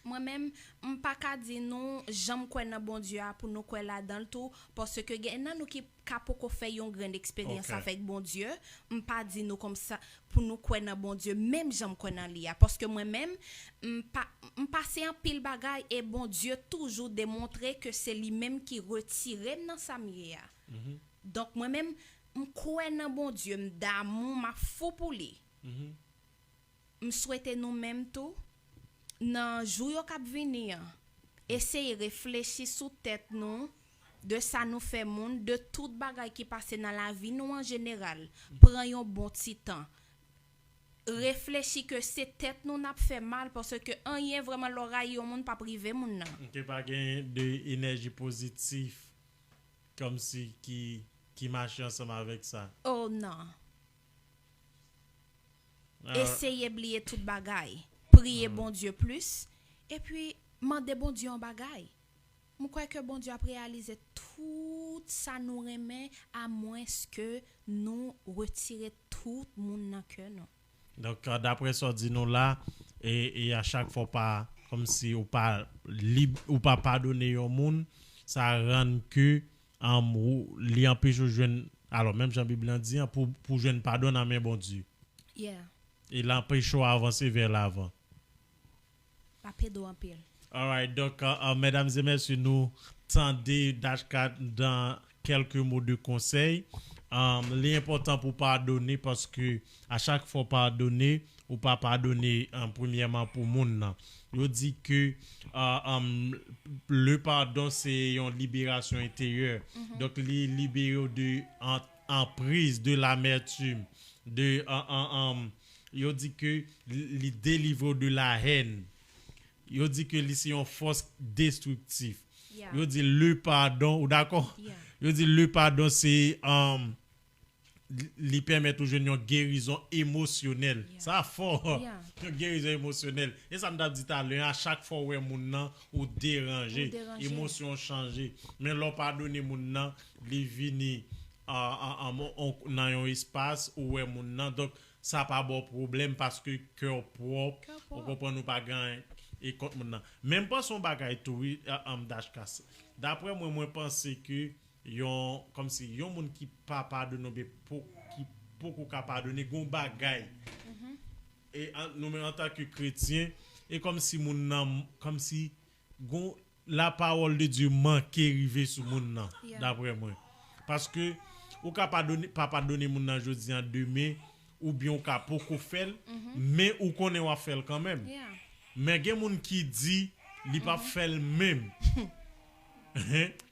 Mwen menm, m pa ka di nou jan m kwè nan Bondye a pou nou kwè ladan l tou, paske gen nan nou ki ka poko fè yon grenn eksperyans avèk Bondye. M pa di nou kòmsa pou nou kwè nan Bondye menm jan m kwè nan li a, paske mwen menm, m pa, m pase anpil bagay e Bondye toujou demontre ke se li menm ki retire m nan sa m ye a. Donk mwen menm, m kwè nan Bondye, m damou, m ap fou pou li. M swete nou menm tou, nan jou yo k ap vini an, eseye reflechi sou tèt nou, de sa nou fè moun, de tout bagay ki pase nan lavi nou an jeneral. Pran yon bon ti tan. Reflechi ke se tèt nou n ap fè mal, paske anyen vrèman lè w rayi yon moun p ap rive moun nan. Ke pa gen de enèji pozitif, kòmsi ki, ki mache ansanm avèk sa. Oh non. Eseye bliye tout bagay. Priye Bondye plis. Epi mande Bondye yon bagay. M kwè ke Bondye ap reyalize tout sa nou renmen, amwenske nou retire tout moun nan kè nou. Donk, daprè sa w di nou la, e, e a chak fwa w pa, kòmsi ou pa lib, ou pa padone yon moun, sa rann ke um, ou, li anpeche w jwenn, alò, menm jan Bib lan di an, pou, pou jwenn padon nan men Bondye. Yeah. E l anpeche w avanse vè lavan. L ap ede w anpil. Alright, donk, uh, uh, medam e mesye, nou tande Dashka dans quelques mots de conseil. Um, li enpòtan pou padone paske a chak fwa w padone, ou pa padone, uh, premyèman pou moun nan. Yo di ke uh, um, le pardon se yon liberasyon enteryè. Donk, li libere w de an- anpriz, de l'amertume, de, uh, uh, um, yo di ke li, li delivre w de la haine. Yo di ke li se yon fòs destriktif. Yeah. Yo di le pardon, ou dakò? Yeah. Yo di le pardon se um, li- li pèmèt ou jwenn yon gerizon emosyonèl. Yeah. Sa fò. Yeah. Yon gerizon emosyonèl. E sa m t ap di talè, a chak fwa w wè moun nan, ou deranje, Ou deranje. Emosyon w chanje. Men lè w padone moun nan, li vini a- a- a- on- nan yon espas ou wè moun nan. Donk, sa pa ba w pwoblèm paske kè w pwòp, Kè w ou pwòp. Konprann, ou pa gen anyen kont moun nan. Men m panse yon bagay tou, wi, a- um, Dashka. Daprè mwen, mwen panse ke yon, kòmsi yon moun ki pa padone oubyen po- ki poko ka padone, gon bagay. E an- nou menm antanke kretyen, e kòmsi moun nan, kòmsi gon la parole de Dieu manke rive sou moun nan, Yeah. Daprè mwen. Paske ou ka padone, pa padone moun nan jodi an, demen, oubyen ou ka poko fè l, men ou konnen w ap fè l kanmenm. Yeah. Men gen moun ki di li p ap fè l menm.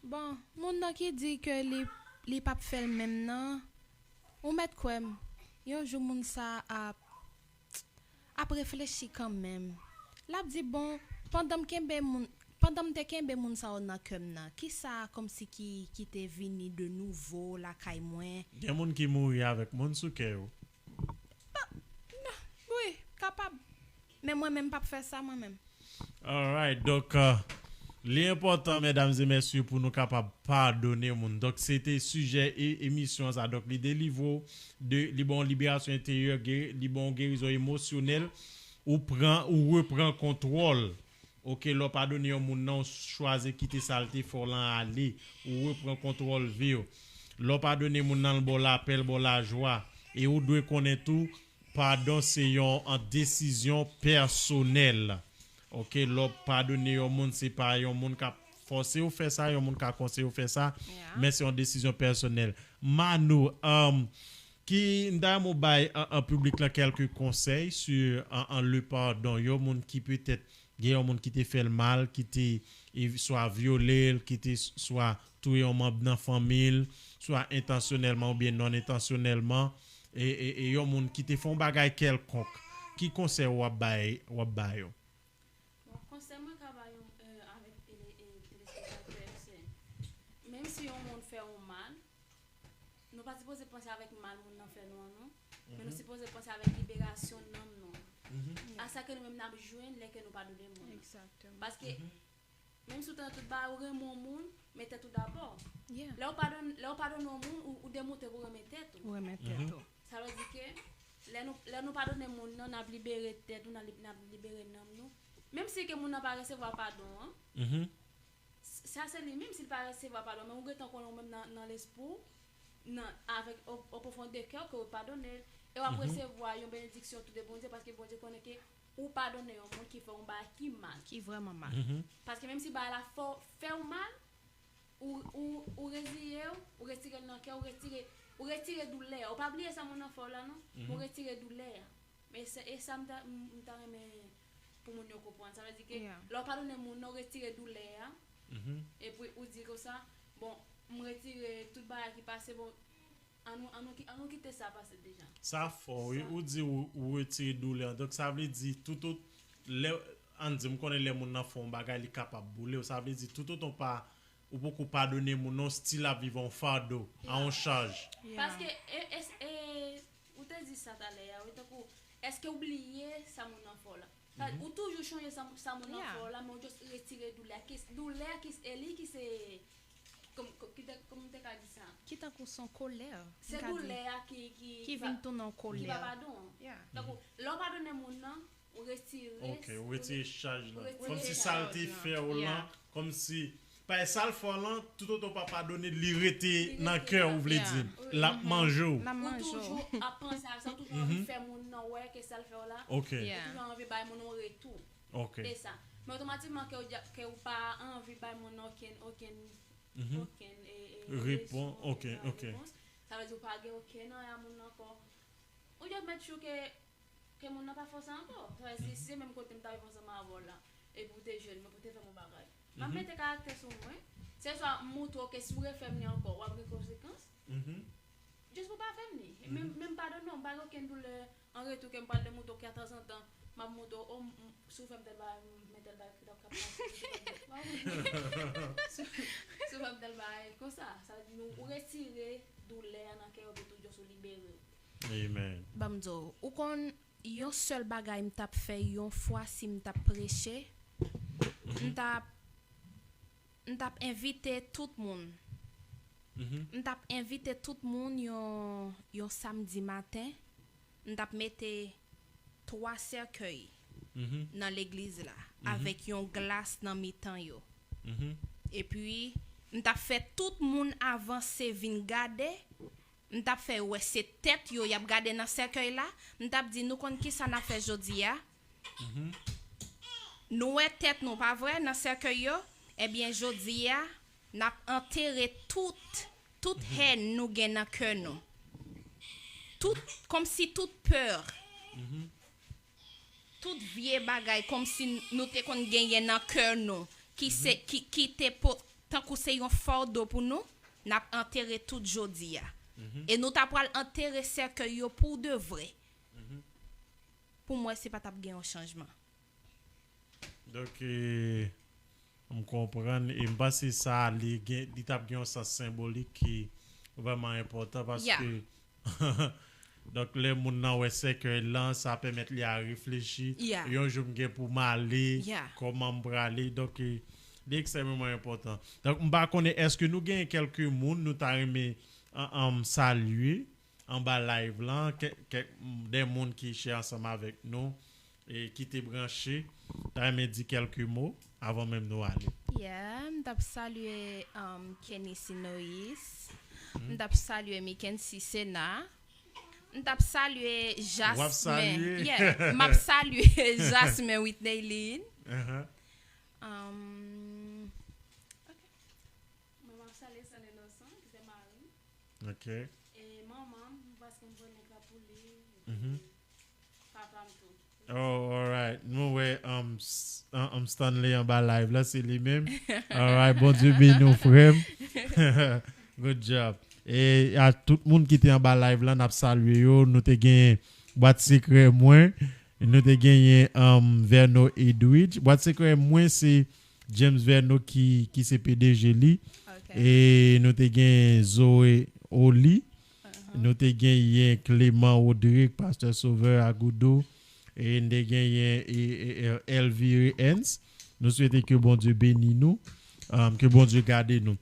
Bon, moun nan ki di ke li, li p ap fè l menm nan, ou mèt kwè m, yon jou moun sa ap, ap reflechi kanmenm. L ap di, bon, pandan m kenbe moun, pandan m te kenbe moun sa yo nan kè m nan, kisa kòmsi ki, ki te vini de nouvo lakay mwen? Gen moun ki mouri avèk moun sou kè yo. Wi, kapab. Men mwen menm p ap fè sa mwen menm. Alright, donk, uh, li enpòtan, medam e mesye, pou nou kapab padone moun. Donk, se te sijè e- emisyon sa. Donk, li delivre w de, li ba w liberasyon enteryè, ge- li ba w gerizon emosyonèl, ou pran, ou repran kontwòl. Oke, lè w padone yon moun nan, ou chwazi kite sa l te fè w lan ale, ou repran kontwòl vi w. Lè w padone moun nan, l ba w lapè, l ba w lajwa. E ou dwe konnen tou, padon se yon, an desizyon pèsonèl. Oke, lè w padone yon moun, se pa yon moun k ap fòse w fè sa, yon moun ka konseye w fè sa, Yeah. Men se yon desizyon pèsonèl. Manou, um, ki, m ta renmen w bay an, an piblik lan kèlke konsèy sou an, an le pardon, yon moun ki petèt gen yon moun ki te fè l mal, ki te e, swa vyole l, ki te s- swa touye yon manm nan fanmi l, swa entansyonèlman oubyen non entansyonèlman, e, e, e yon moun ki te fè yon bagay kèlkonk, ki konsèy w ap bay, w ap ba yo? Bon, konsèy mwen ka ba yo, euh, avèk tele- e, telespektatè yo, se menm si yon moun fè yon mal, nou pa sipoze panse avèk mal moun nan fè nou an non, men nou sipoze panse avèk liberasyon nanm nou an. A sa ke nou menm n ap jwenn lè ke nou padone moun nan. Exactement. Paske menm si w te nan tout bagay, ou renmen yon moun, men tèt ou dabò. Yeah. Lè w padone, lè w padone yon moun, ou, ou demontre ke w renmen tèt ou. Ou renmen tèt ou. Sa vle di ke lè nou, lè nou padone moun nan, n ap libere tèt nou, n ap li- n ap libere nanm nou. Menm si ke moun nan pa resevwa padon an, Mhm. s- sa se li menm si l pa resevwa padon, men ou gentan konnen ou menm nan, nan lespri w, nan, avèk o, o pwofondè kè w ke w padone l. E w ap resevwa yon benediksyon tou de Bondye, paske Bondye konnen ke ou padone yon moun ki fè yon bagay ki mal. Ki vrèman mal. Paske menm si bagay la fè, fè w mal, ou, ou, ou reziye w, ou retire l nan kè, ou retire, ou retire doulè a. Ou pa bliye sa moun nan fè w la non, men ou retire doulè a. Men se, e sa m ta, m, m ta renmen pou moun yo konprann. Sa vle di ke Yeah. lè w padone moun nan, ou retire doulè a, Mhm. epi ou di konsa, bon, m retire tout bagay ki pase, bon, an nou, an nou, ki- an nou kite sa pase deja. Sa fò, wi. Sa. Ou di ou, ou retire doulè an. Donk, sa vle di, tout ot, lè, ann di, m konnen lè moun nan fè yon bagay, li kapab boule w. Sa vle di, toutotan w pa, ou poko padone moun nan, w still ap viv yon fado, a yon chaj. Yeah. Paske, e, e, e, ou te di sa talè a, wi, tankou, Èske ou bliye sa moun nan fè w la? Sa, ou toujou chonje sa, sa moun nan fè w la, men ou just retire doulè a. Ki, doulè a ki, e li ki se, kòm, kòm, ki te, kòm te ka di sa? Ki tankou son kolè. Se doulè a ki, ki, ki vin tounen yon kolè. Ki pa padon an. Tankou, lè w padone moun nan, ou retire. Ok, ou retire chaj la. Kòmsi sa l te fè w lan, kòmsi, paske sa l fè w lan, toutotan w pa padone, li rete nan kè w, vle di, l ap manje w. Ou toujou ap panse a sa, ou toujou anvi fè moun nan wè ke sa l fè w la. Ok. Ou toujou anvi bay moun nan retou. Ok. Se sa. Men otomatikman ke ou, ke ou pa anvi bay moun nan okenn, okenn, okenn, e, e, repons, okenn, okenn repons. Sa vle di ou pa gen okenn anyen a moun nan ankò. Ou just make sure ke, ke moun nan pa fè w sa ankò. Sa vle di, si se menm kote m ta viv ansanm avè w la, epi ou te jwenn mwen pou te fè m yon bagay, m ap mete karaktè sou mwen. Se swa m montre w ke si w refè m li ankò, w ap gen konsekans. Just pou pa fè m li. Menm, menm padone w, m pa gen okenn doulè an retou ke m pral de montre w ke tanzantan, m ap montre w, o, m, m, si w fè m tèl bagay, m, men tèl bagay ki t ap ka pase. Si, si w fè m tèl bagay, konsa, sa vle di nou, ou retire doulè a nan kè yo, epi tou just ou libere w. Amen. Ban m di w, ou konn yon sèl bagay m t ap fè yon fwa si m t ap preche, m t ap, m t ap envite tout moun. M t ap envite tout moun yon, yon samdi maten, m t ap mete twa sèkèy nan legliz la, avèk yon glas nan mitan yo. Epi, m t ap fè tout moun avanse vin gade, m t ap fè yo wè se tèt yo y ap gade nan sèkèy la, m t ap di, nou konn kisa n ap fè jodi a? Nou wè tèt nou, pa vre, nan sèkèy yo? Ebyen, jodi a, n ap antere tout, tout hèn nou gen nan kè nou. Tout, kòmsi tout pè, tout vye bagay, kòmsi nou te konn genyen nan kè nou, ki se, ki, ki te po-, tankou se yon fado pou nou, n ap antere tout jodi a. E nou ta pral antere sèkèy yo pou de vre. Pou mwen, se pa t ap gen yon chanjman. Donk, e, m konprann, e m panse sa, li gen, li t ap gen yon sans senbolik ki vrèman enpòtan, paske, donk, lè moun nan wè sèkèy lan, sa pèmèt li a reflechi. Yon jou m gen pou m ale, kòman m prale. Donk, e, li ekstrèmeman enpòtan. Donk, m pa konnen, èske nou gen kèlke moun nou ta renmen, an, an, salye anba live lan, kèk, kèk, de moun ki share ansanm avèk nou e ki te branche, ta renmen di kèlke mo avan menm nou ale. Yeah, m t ap salye, um, Kenny Sinois. M t ap salye Mikensi Sena. M t ap salye Jasmin. W ap salye? Yeah, m ap salye Jasmin Whitney Lynn. Um, ok. Mwen, m ap salye San Inosan, ki se mari m. Ok. E manman m, paske m pran nèg la pou li. Epi papa m tou. Oh, alright. Nou wè, um, S-, um, um, Stanley anba live la, se li menm. Alright, Bondye beni w, frè m. Good job. E a tout moun ki te anba live la, n ap salye yo. Nou te gen Bwat Sekrè Mwen. Nou te genyen, um, Verno Edwidge. Bwat Sekrè Mwen, se James Verno ki, ki se P D G li. E nou te gen Zoe Oli. Nou te genyen Clément Rodrigue, Pastè Sauveur Agoudou. E nou te genyen, e, e, e, Elvire Hens. Nou swete ke Bondye beni nou, um, ke Bondye gade nou.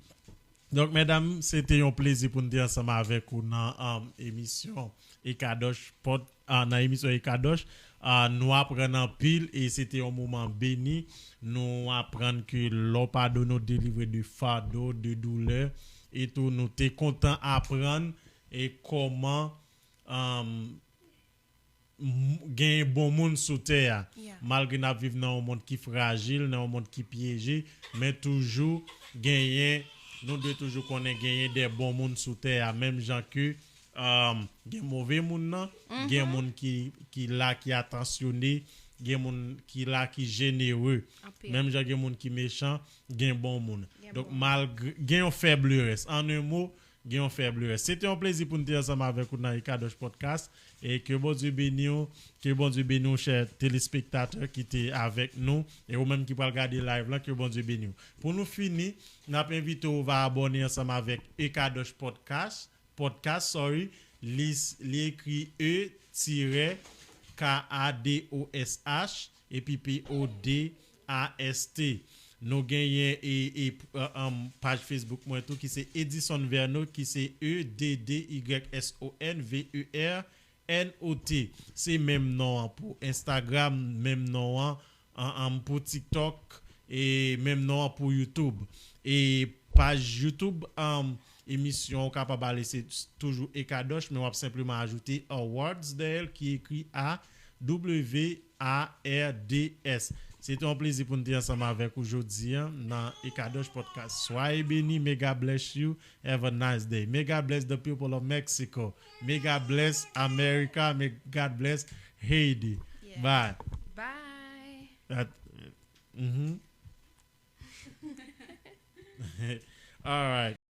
Donk, medam, se te yon plezi pou n te ansanm avèk ou nan, um, emisyon Ekadosh Pod-, ah, nan emisyon Ekadosh. Ah, nou aprann anpil e se te yon moman beni. Nou aprann ke lè w padone, w delivre de fado, de doulè. E tou, nou te kontan aprann e kòman, um, m-, genyen bon moun sou tè a. Malgre n ap viv nan yon mond ki frajil, nan yon mond ki pyeje, men toujou genyen, nou dwe toujou konnen genyen de bon moun sou tè a, menm jan ke, um, gen move moun nan, gen moun ki, ki la, ki atansyone, gen moun ki la, ki jenere. Menm jan gen moun ki mechan, gen bon moun. Donk, malgre, gen yon fèblès. An en mo, gen yon fèblès. Se te yon plezi pou n te ansanm avèk ou nan Ekadosh Podcast. E ke Bondye beni w, ke Bondye beni w, chè telespektatè ki te avèk nou. E ou menm ki pral gade live lan, ke Bondye beni w. Pou nou fini, n ap envite w va abòne ansanm avèk Ekadosh Podcast, Podcast, sorry. Li, li ekri E tirè K A D O S H, epi P O D A S T. Nou genyen e, e, e, um, paj Facebook mwen tou ki se Edison Verno, ki se E D D Y S O N V E R N O T. Se menm non an pou Instagram, menm non an, an, an pou TikTok, e menm non an pou YouTube. E paj YouTube, um, emisyon ou kapab ale se toujou Ekadosh, men w ap senpleman ajoute awards dèyè l ki ekri A W A R D S. Se te yon plezi pou n te ansanm avèk ou jodi a nan Ekadosh Podcast. Soyez bénis, may God bless you, have a nice day. May God bless the people of Mexico. May God bless America. May God bless Haiti. Yeah. Bye. Bye. That, mhm. All right.